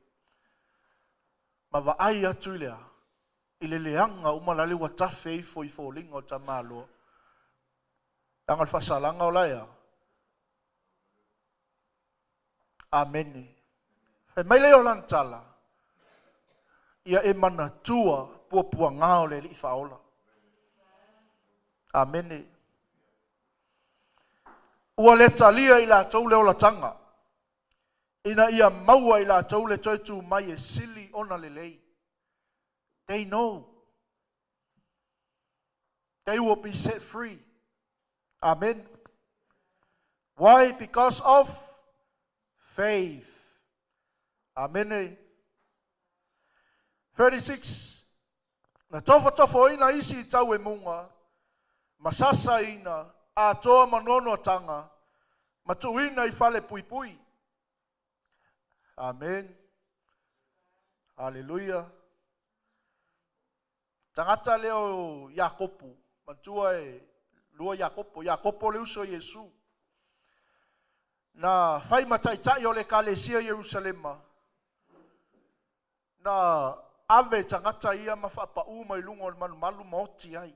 Ma vaai atu i lea. I le leaga uma la le ua tafe ifo i foliga o tamaloa. Leaga o le faasalaga o la ea. Amene. Fai mai lea o lana tala, ia e manatua puapuaga o le Alii Faaola. Amene. Ua le talia i latou le olataga, ina ia maua i latou le toe tu mai e sili ona lelei. They know. They will be set free. Amen. Why? Because of faith. Amen. 36. Na tofotofoina isi i tauemuga, Ma sasaina, atoa ma noanoataga, ma tuuina i fale puipui. Amen. Haleluia. Tagata lea o Iakopo, manatua e lua Iakopo, Iakopo le uso o Iesu. Na fai ma taitai o le ekalesia i Ierusalema, na ave tagata ia ma faapaū mai luga o le malumalu ma oti ai.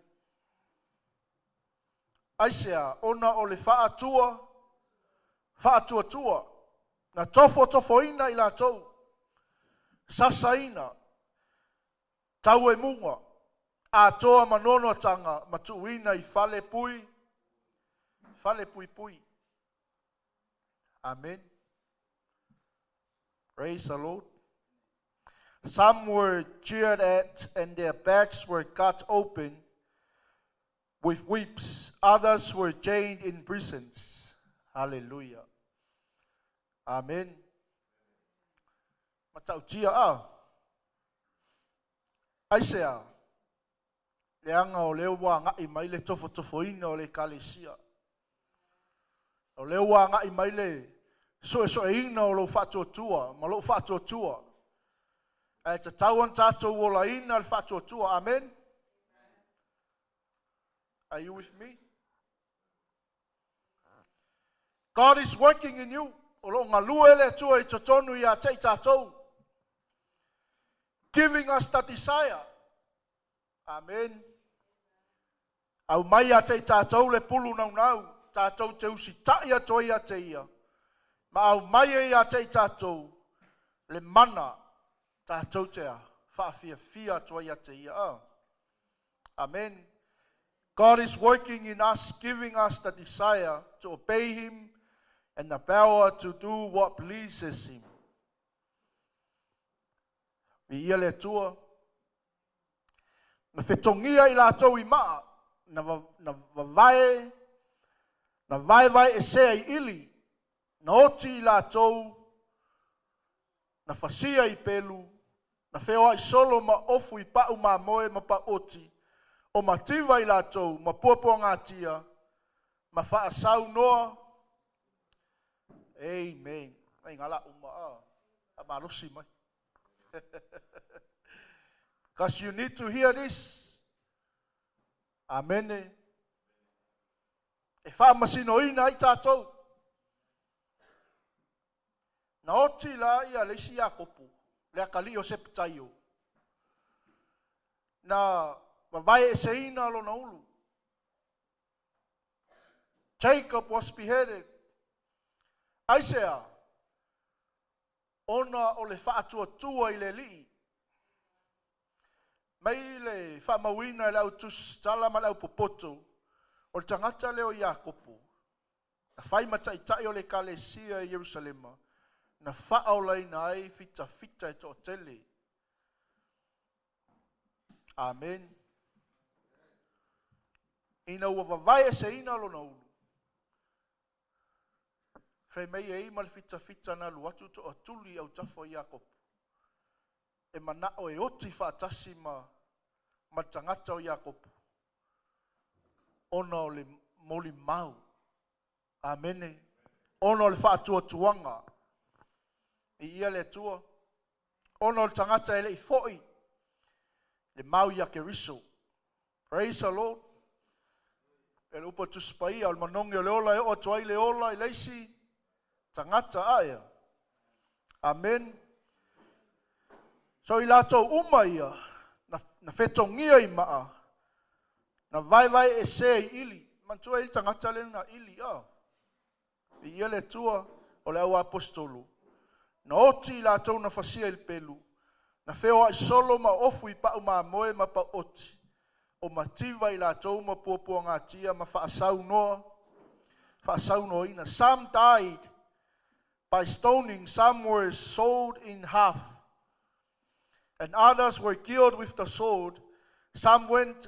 Aisea? Ona o le faatua, faatuatua, na tofotofoina i latou, sasaina, tauemuga, atoa ma noanoataga, ma tuuina i fale pui, fale puipui. Amen. Praise the Lord. Some were jeered at and their backs were cut open with whips. Others were chained in prisons. Hallelujah. Amen. Matautia a. Aisea? Leaga o lea ua agai mai le tofotofoina o le ekalesia. O lea ua agai mai le suesueina o lou faatuatua ma lou faatuatua. Ae tatau ona tatou olaina le faatuatua. Amen. Are you with me? God is working in you. O lo o galue le Atua i totonu ia te i tatou. Giving us the desire. Amen. Aumai ia te i tatou le pulu naunau, tatou te usitai atu ai ia te ia, ma aumai ai ia te i tatou le mana, tatou te faafiafia atu ai ia te ia. Amen. God is working in us, giving us the desire to obey Him and the power to do what pleases Him. Viia le Atua. Na fetogia i latou i maa, na, na vavae, na vaevaeesea i ili, na oti i latou, na fasia i pelu, na feoai solo ma ofu i pau mamoe ma pau oti, o mativa i latou, ma puapuagatia, ma faasaunoa. Amen. Mai ngala uma a, a malosi mai. Because you need to hear this. Amene. E faamasinoina ai tatou. Na oti la ia le isi Iakopo, le akalii o Sepetaio. Na vavaeeseina lona ulu. Jacob was beheaded. Aisea? Ona o le faatuatua i le Alii. Mai le faamauina e le au tusitala ma le au popoto, o le tagata lea o Iakopo, na fai ma taitai o le Ekalesia i Ierusalema, na faaolaina ai fitafita e toatele. Amen. Ina ua vavaeeseina lona ulu, Fai mai e i ma le fitafita na alu atu toatuli i autafa o Iakopo, e manao e oti faatasi ma ma le tagata o Iakopo, ona o le molimau. Amene. Ona o le faatuatuaga. Viia le Atua. Ona o le tagata e le i foi le mau ia Keriso. Praise the Lord. E le upu a Tusi Paia, o le manogi o le ola e oo atu ai le ola i le isi tagata aea. Amen. So i latou uma ia, na, na fetogia i maa, na vaevaeesea i ili. Manatua e i le tagata lea na ili, a. Viia le Atua, o le au aposetolo. Na oti i latou na fasia i le pelu, na feoai solo ma ofu i pau mamoe ma pau oti, o mativa i latou ma puapuagatia ma faasaunoa, faasaunoaina. Some died by stoning, some were sawed in half, and others were killed with the sword. Some went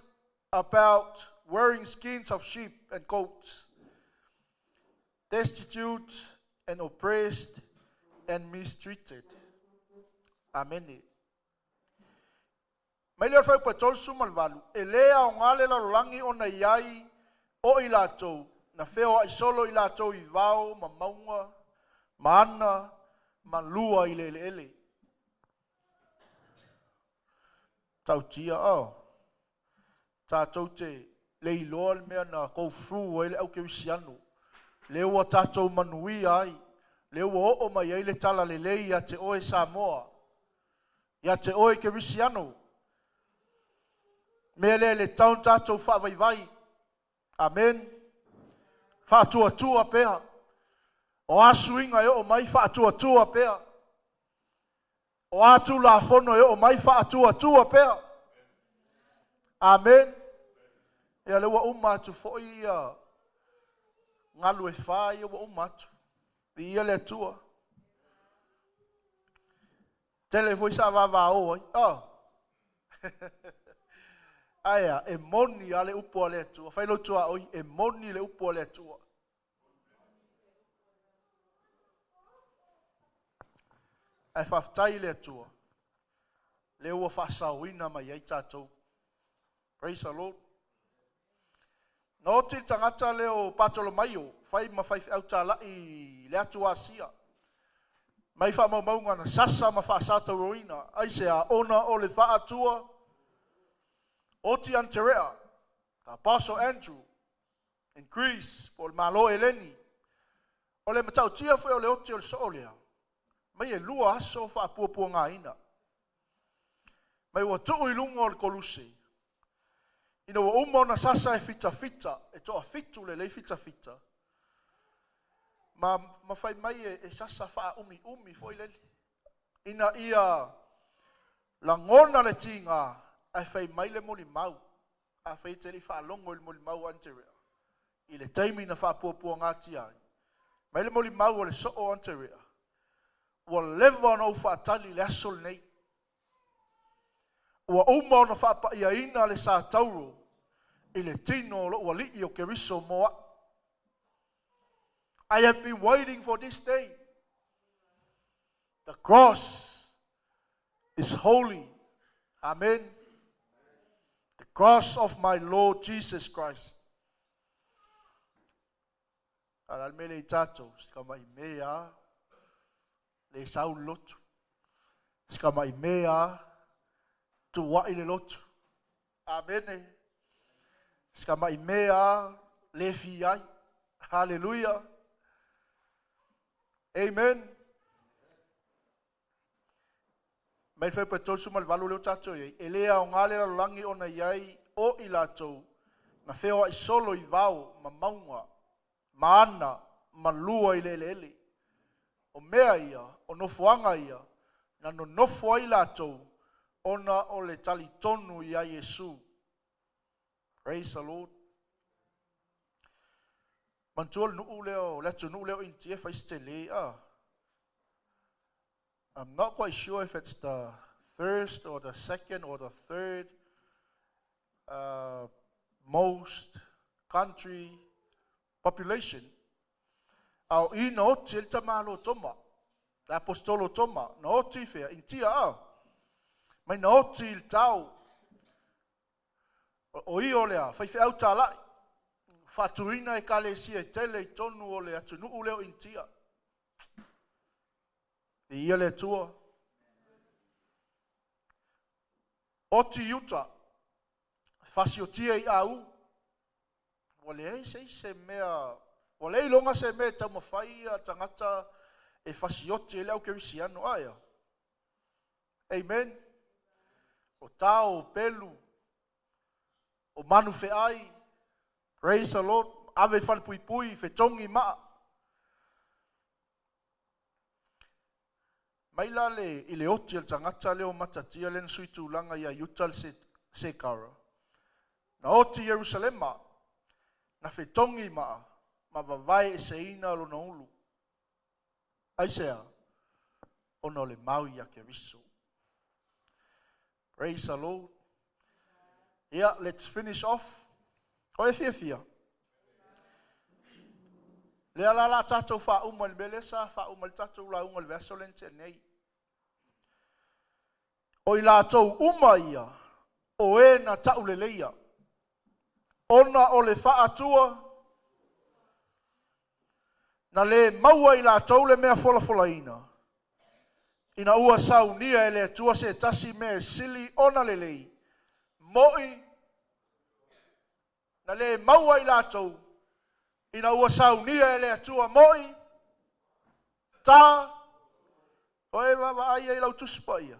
about wearing skins of sheep and goats, destitute and oppressed and mistreated. Amene. Mai le o le fuaiupu 38, e lē aoga le lalolagi ona i ai O i latou, na feoa'i solo i latou i vao ma mauga, ma ana ma lua i le eleele. Tautia o. Tātou te le iloa le mea na go through ai le aukerisiano. Le ua tātou manuia ai. Le ua oo mai ai le tala lelei ia te oe Samoa. Ia te oe kerisiano. Mea lea le tau tātou whaavaivai. Amen. Whaatuatua pea. O asuinga e o mai whaatuatua pea. O atu la fono e o mai whaatuatua pea. Amen. Ia le ua uma atu foi ia ngalu e wha ia ua uma atu. I ia le atua. Tele foi sa vava o ai. Oh. Aia, e moni ale upu ale atua. Whai tua oi, e moni le upu ale atua. Ai whaftai le atua. Le ua whasauina mai ai tātou. Praise the Lord. Na oti tangata leo Patolomaio, whai ma whai autalai le atu asia. Mai wha maumaunga na sasa ma wha roina. Ai se a ona o le whaatua. Oti Anterea, Apostle Andrew, in Greece, po le malo eleni. O le matautia fwe o le oti o le soolea. Mai e lua aso wha puapua ngā ina. Mai ua tuu i lunga o le koluse. Ina ua uma ona sasa e fita fita, e toa fitu le lei fita fita. Ma whai mai e sasa wha umi umi fo i lele. Ina ia langona le tinga, ai whai mai le moli mau. A whai te li wha longo i le moli mau Anterea. I le taimi na wha puapua ngā ai. Mai le moli mau o le soo Anterea. Ua lewa ona uwhaatali le aso nei. Ua uma ona whaapaia ina le sa tauro i le tino o lo ua o Keriso moa. I have been waiting for this day. The cross is holy. Amen. The cross of my Lord Jesus Christ. Ala mele i tātou, sika mai mea, le sau lotu. Sika mai mea, tuai le lotu. Amen. Sika mai mea, le fi ai. Hallelujah. Amen. Mai whai pa tōsu mal valu leo tātou iai. E lea o ngā lera langi ona iai o i lātou. Na wheo ai solo i vau, ma maunga, ma ana, ma lua i le ele ele. O mea ia, o nofoanga ia, na no nofo ai lātou, ona o le talitonu ia Yesu. Praise the Lord. Mantua le nuu leo, le atu nuu leo intia whaiste le a. I'm not quite sure if it's the first or the second or the third most country population. Au i na oti el tamalo toma, le apostolo toma, na oti whea, intia a. Mai na oti il tau, o i o lea, whai whea au tālai, whatuina e kalesia e tele i tonu o le atunuu leo intia. I ia le tua. Oti iuta, fasiotia i au, ua leai se se mea, ua lei longa se mea taumafai a tangata e fasioti e le au kerisiano aia. Amen. O tau, o pelu, o manu wheai, praise the Lord, ave whale pui whetongi maa. Mai la le i le oti el tangata leo matatia le sui tūlanga ia Iuta le sekara. Na oti Jerusalema, na whetongi maa, ma vavae e seina lo na ulu. Aisea, ona o le mau ia Keriso. Praise the Lord. Yeah, let's finish off. O e fia fia. Lea la la tātou wha uma le melesa, wha uma le tātou la unga le verso lente nei. O i lātou uma ia, o e na tauleleia. Ona o le faatua, na le maua i latou le mea folafolaina, ina ua saunia e le Atua se tasi mea e sili ona lelei, mo'i, na le maua i latou, ina ua saunia e le Atua mo'i, ta, o e vaavaai ai lau tusi paia.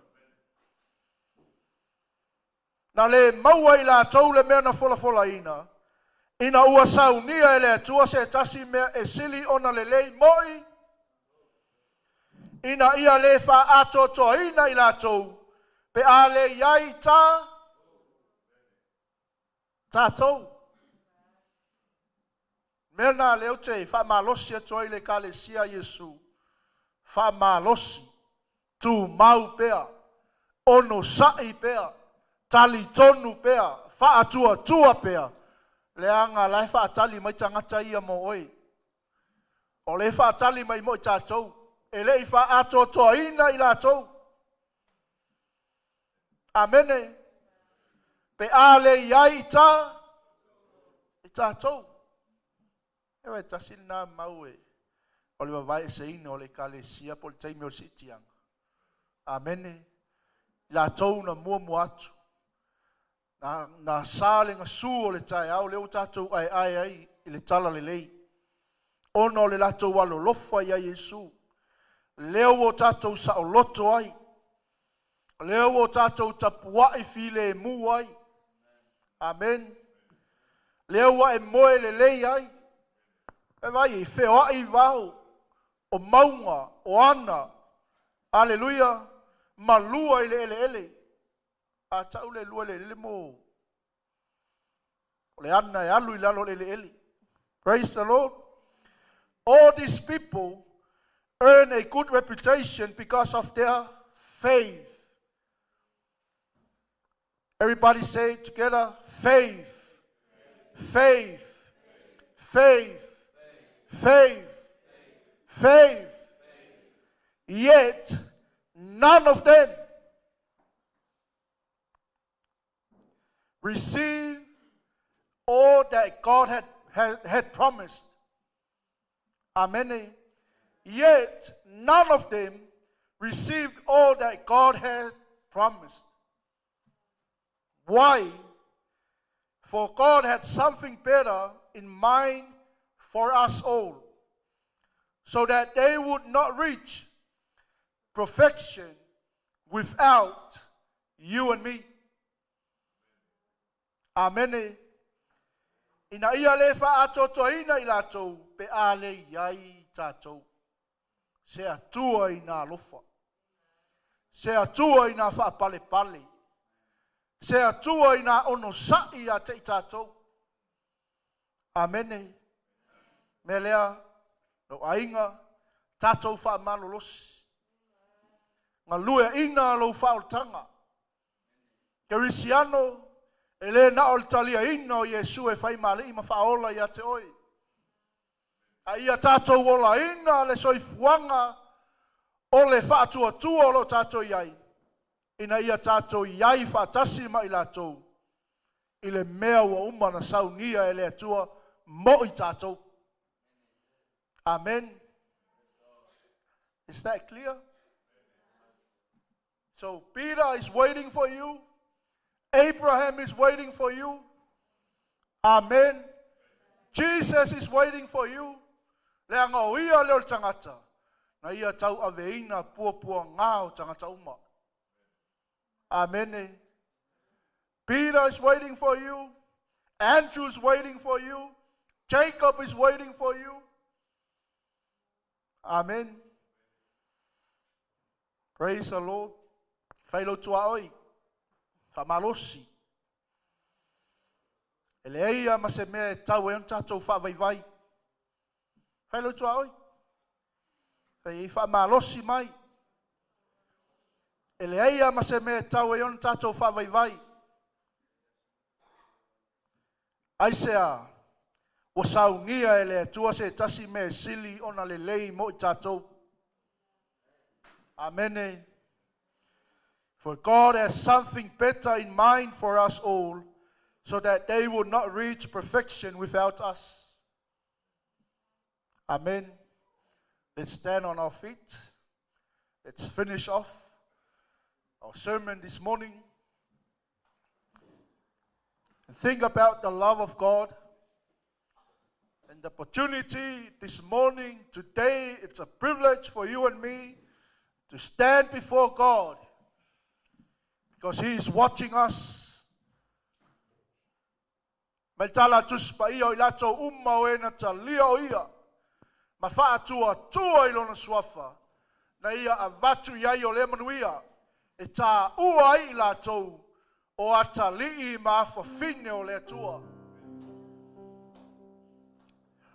Na le maua i latou le mea na folafolaina, ina ua saunia e le Atua se tasi mea e sili ona lelei mo'i, ina ia le faaatoatoaina i latou, pe a le iai ta, tatou. Mea na lea ou te faamalosi atu ai le ekalesia Iesu, faamalosi, tumau pea, onosai pea, talitonu pea, faatuatua pea, leaga la e faatali mai tagata ia mo oe. O le faatali mai mo i tatou, e le i faaatoatoaina i latou. Amene. Pe a le iai i ta, i tatou. E wa tasi na mau e, o le vavae eseina o le ekalesia po o le taimi o le siitiaga. Amene. Latou na muamua atu. Na sa le gasu o le taeao lea ua tatou aeae ai i le tala lelei. Ona o le latou alolofa ia Iesu. Lea ua tatou saoloto ai. Lea ua tatou tapuai filemu ai. Amen. Lea ua e moe lelei ai. E vai, e feoai vao, o mauga, o ana. Aleluia. Malua i le eleele. A tau le lua le eleele mo. O le ana e alu i lalo le eleele. Praise the Lord. All these people earn a good reputation because of their faith. Everybody say it together. Faith. Faith. Faith. Faith. Faith. Yet, none of them received all that God had promised. Amen. Yet, none of them received all that God had promised. Why? For God had something better in mind for us all, so that they would not reach perfection without you and me. Amen. Ina ia le faatoatoaina i latou, pe a le iai tatou. Se atua i nā alofa. Se atua i nā whaapalepale. Se atua i nā onosai a te i tatou. Amene. Me lea, no ainga, tatou whaamalolosi. Ngā lue ina lou whaoltanga. Kerisiano, e le na o le talia ina o Iesu e whai male i ma whaola ia te oi. A ia tātou ola ina le soifuaga o le faatuatua o lo tātou iai. Ina ia tātou iai faatasi ma i latou. I le mea ua uma na saunia e le Atua mo i tātou. Amen. Is that clear? So Peter is waiting for you. Abraham is waiting for you. Amen. Jesus is waiting for you. Leaga o ia lea o le tagata. Na ia tau aveina puapuaga o tagata uma. Amen. Peter is waiting for you. Andrew is waiting for you. Jacob is waiting for you. Amen. Praise the Lord. Whai tua oi. Whamalosi. E le eia ma se mea e tau e on tātou whaavaivai. Whai tua oi. Whai i whamalosi mai. E le eia ma se mea e tau e on tātou whaavaivai. Ai se a, ua saunia e le Atua se tasi mea sili ona lelei mo i tātou. Amene. For God has something better in mind for us all, so that they will not reach perfection without us. Amen. Let's stand on our feet. Let's finish off our sermon this morning. And think about the love of God and the opportunity this morning, today. It's a privilege for you and me to stand before God because He is watching us. Mai tala tusi paia o i latou uma o e na talia o ia, ma faatuatua i lona suafa, na ia avatu i ai o lea manuia, e tāua ai i latou o atalii ma afafine o le Atua.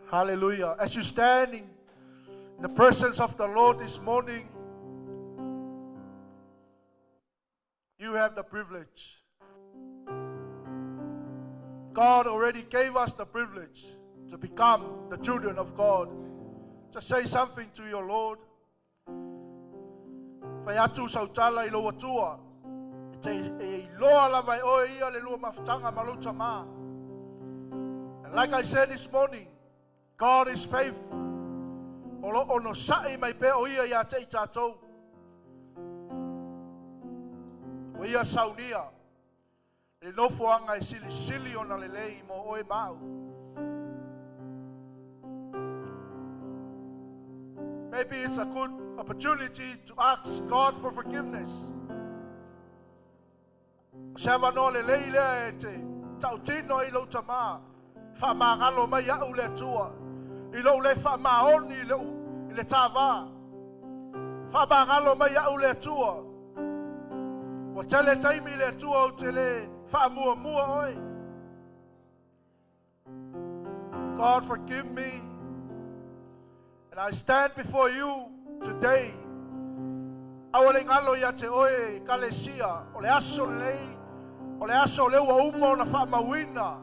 Hallelujah. As you stand in the presence of the Lord this morning, you have the privilege. God already gave us the privilege to become the children of God. Just say something to your Lord. Fai atu sau tala i lou Atua. E te e iloa lava e oe ia le lua mafutaga ma lou tamā. And like I said this morning, God is faithful. O lo ono sa'i mai pea o ia ia te i tātou. O ia saunia. Le nofoaga e silisili ona lelei mo oe ma au. Maybe it's a good opportunity to ask God for forgiveness. O se avanoa lelei lea e te tautino ai lou tamā. Faamagalo mai au le Atua. I lou le faamaoni i le tāvā. Faamagalo mai au le Atua. Ua tele taimi le Atua ou te le faamuamua oe. God, forgive me. And I stand before you today. Aua le galo ia te oe ekalesia, o le aso lenei, o le aso o lea ua uma ona faamauina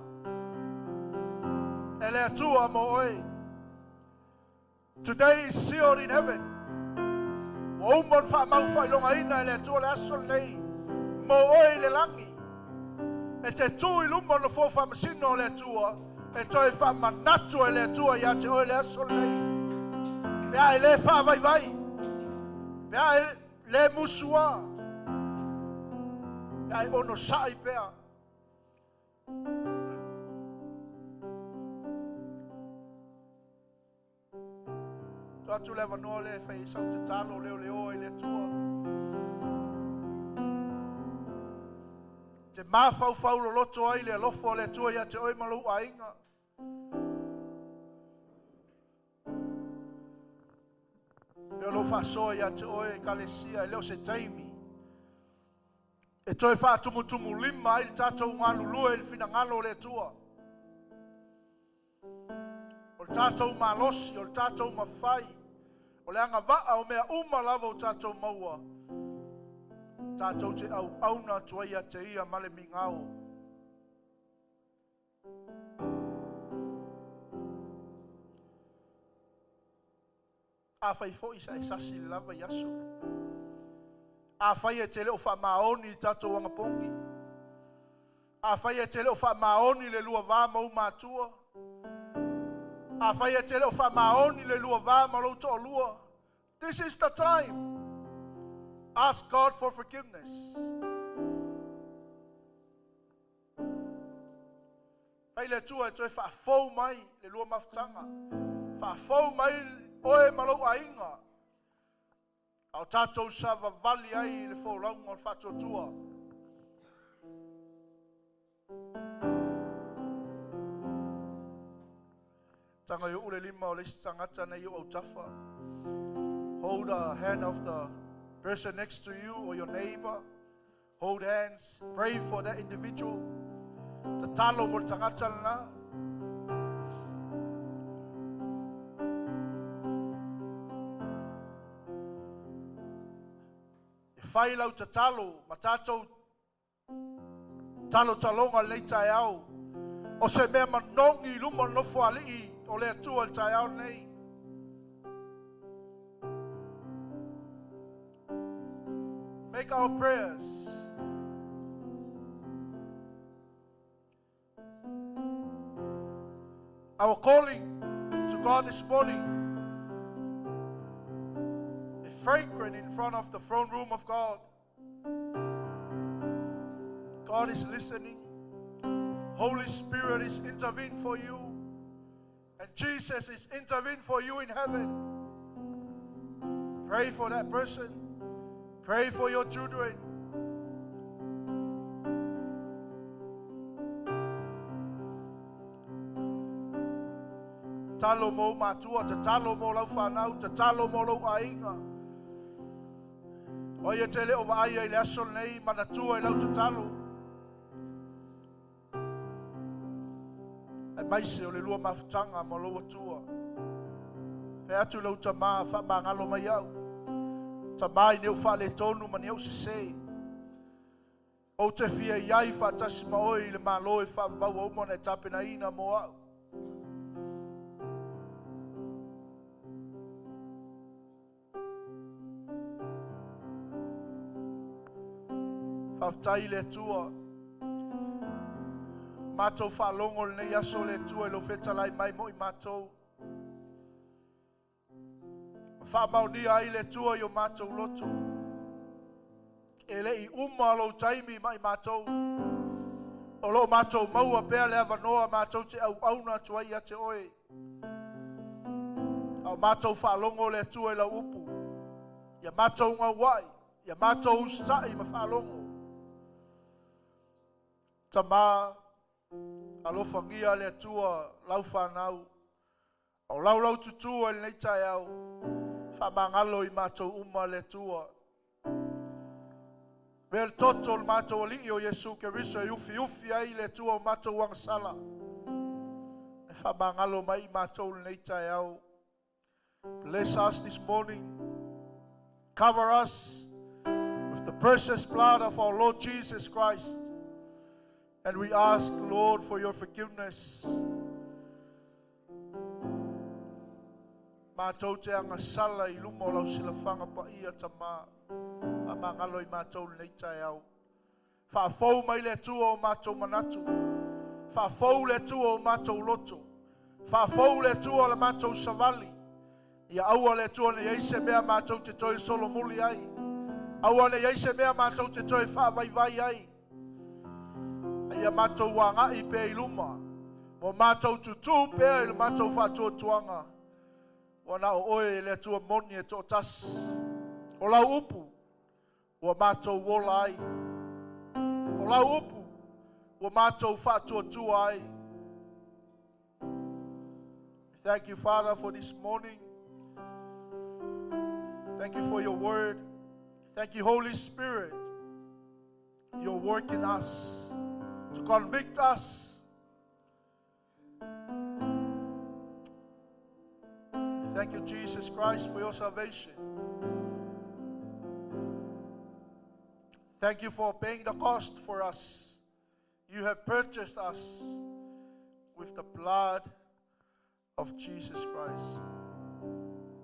e le Atua mo oe. Today is sealed in heaven. Ua uma ona faamau faailogaina e le Atua le aso lenei mo oe i le lagi. E te tū i luma o le nofoa faamasino o le Atua, e toe faamanatu e le Atua ia te oe le aso lenei. Pe a e le faavaivai, pe a e le musua, pe a e onosai pea. Tuu atu le avanoa lea e fai ai sau tatalo leoleoa i le Atua. Te mafaufau loloto ai le alofa o le Atua ia te oe ma lou aiga. Pei o lou faasoa ia te oe ekalesia, e le o se taimi e toe faatumutumulima ai le tatou galulue i le finagalo o le Atua. O le tatou malosi, o le tatou mafai, o le agavaa o mea uma lava o tatou maua, tatou te auauna atu ai ia te ia ma le migao. Afai foi sa e sasi le lava i aso. Afai e te le o faamaoni i tatou agapogi. Afai e te le o faamaoni le lua va ma ou matua. Afai e te le o faamaoni le lua va ma lou toalua. This is the time. Ask God for forgiveness. Fai le Atua e toe faafou mai le lua mafutaga. Faafou mai oe ma lou aiga. A o tatou savavali ai i le folauga o le faatuatua. Taga i ou le lima o le isi tagata nei i ou autafa. Hold the hand of the person next to you or your neighbor. Hold hands. Pray for that individual. Tatalo mo le tagata lena. E fai lau tatalo ma tatou talotaloga i lenei taeao. O se mea manogi i luma o le Nofoalii o le Atua i le taeao lenei. Make our prayers. our calling to God this morning a fragrant in front of the throne room of God. God is listening. Holy Spirit is intervening for you. And Jesus is intervening for you in heaven. Pray for that person. Pray for your children. Talo mo matua, te talo mo lau whanau, te talo mo lau ainga. O ia te leo vaai i le aso nei, manatua i lau te talo. E maise o le lua mafutanga mo lau atua. Fe atu lau tamā, wha mangalo mai au. Tamā i neu wha le tonu ma neu sise. O te fia iai wha tasi ma oi le malo e wha vau au mo na e tapena ina mo au. Whaftai le tua. Mātou whaalongo le nei aso le tua i lo whetalai mai mo i mātou. Whaamaunia ai le tua i o mātou loto. E le i uma lo taimi mai mātou. O lo mātou maua pea le avanoa mātou te au auna tua i ate oe. Au mātou whaalongo le tua i lau upu. Ia mātou ngā wai. Ia mātou ustai ma whaalongo. Tamā, alofangia le atua lau whanau. O lau lau tutua i nei tai au. Whamangalo i mātou uma le atua. Mea le toto le mātou alii o Iesu Keriso e ufi ufi ai le atua o mātou wangasala. E whamangalo mai i mātou le nei tai au. Bless us this morning. Cover us with the precious blood of our Lord Jesus Christ. And we ask, Lord, for your forgiveness. Mātou te anga sala i luma o lau silafanga pa ia tamā. A mangalo i mātou nei tai au. Whaafou mai le atua o mātou manatu. Whaafou le atua o mātou loto. Whaafou le atua o le mātou savali. Ia aua le atua nei eise mea mātou te toi solo muli ai. Aua nei eise mea mātou te toi whaavaivai ai. Ia mātou wāngai pea i luma. Mo mātou tutu pea i le mātou whaatuatuanga. Ua na o oe le atua moni e tō tasi. O lau upu, ua mātou wola ai. O lau upu, ua mātou whaatuatua ai. Thank you, Father, for this morning. Thank you for your word. Thank you, Holy Spirit. Your work in us to convict us. Thank you, Jesus Christ, for your salvation. Thank you for paying the cost for us. You have purchased us with the blood of Jesus Christ.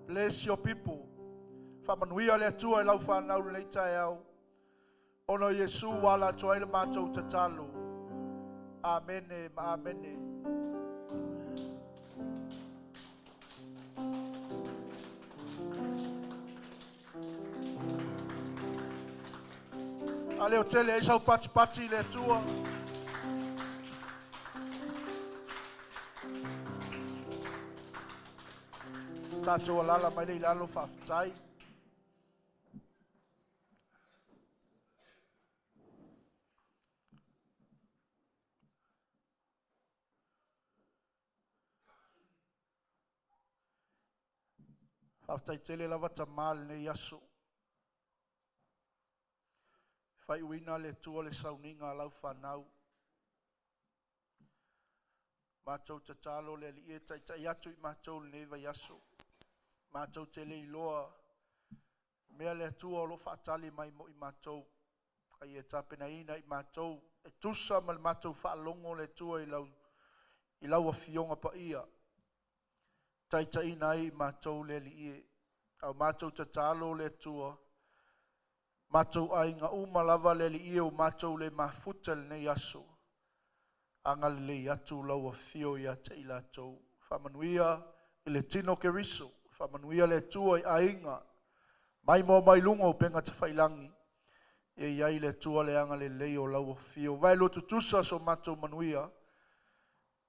Bless your people. Whamanuia le atua i lau whanau le tai au. Ono Yesu wala tua i le mātou tatalo. Amene ma amene. Ale o tele e sau pati pati le atua. Tātou alala mai le ilalo whawhitai. Whawhitai tele lava ta maale nei aso. Whai uina le tua le sauninga lau whanau. Mātou tatalo le ali e taitai atu i mātou le nei vai aso. Mātou te le iloa. Mea le atua o lo whaatali mai mo i mātou. Ai e tapena ina i mātou. E tusa ma le mātou whaalongo le tua i lau awhionga pa ia. Taitai ina i mātou le ali e. Au mātou tatalo le atua. Mātou ai ngā uma lava le li ia o mātou le mafuta le nei aso. Agalelei atu lau afio ia te i latou. Faamanuia i le tino Keriso, faamanuia le Atua i aiga, mai moa mai luga o upega tafailagi, ia i ai le Atua le agalelei o lau afio. Vae lua tutusa so matou manuia,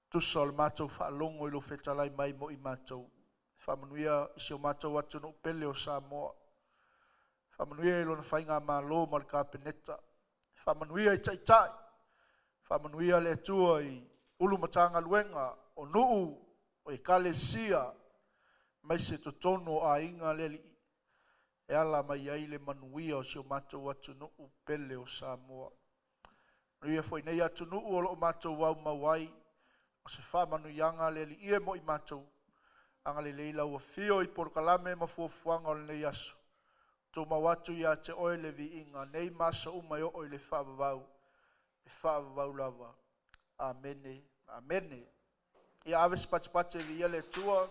tusa o le matou faalogo i lou fetalai mai mo i matou. Faamanuia i si o matou atunuu pele o Samoa. Faamanuia i lona faigamalo ma le Kapeneta. Faamanuia i taitai. Faamanuia le Atua i ulu Matagaluega o nuu o ekalesia mai se totonu o aiga le alii e ala mai ai le manuia o si o matou atunuu pele o Samoa. Manuia foi nei atunuu o lo o matou au mau ai, o se faamanuiaga le alii e mo i matou. Agalelei lau afio i polokalame ma fuafuaga o lenei aso. Tumau atu ia te oe le viiga nei ma aso uma e oo i le faavavau, e faavavau lava. Amene, amene. Ia ave se patipati e viia le Atua.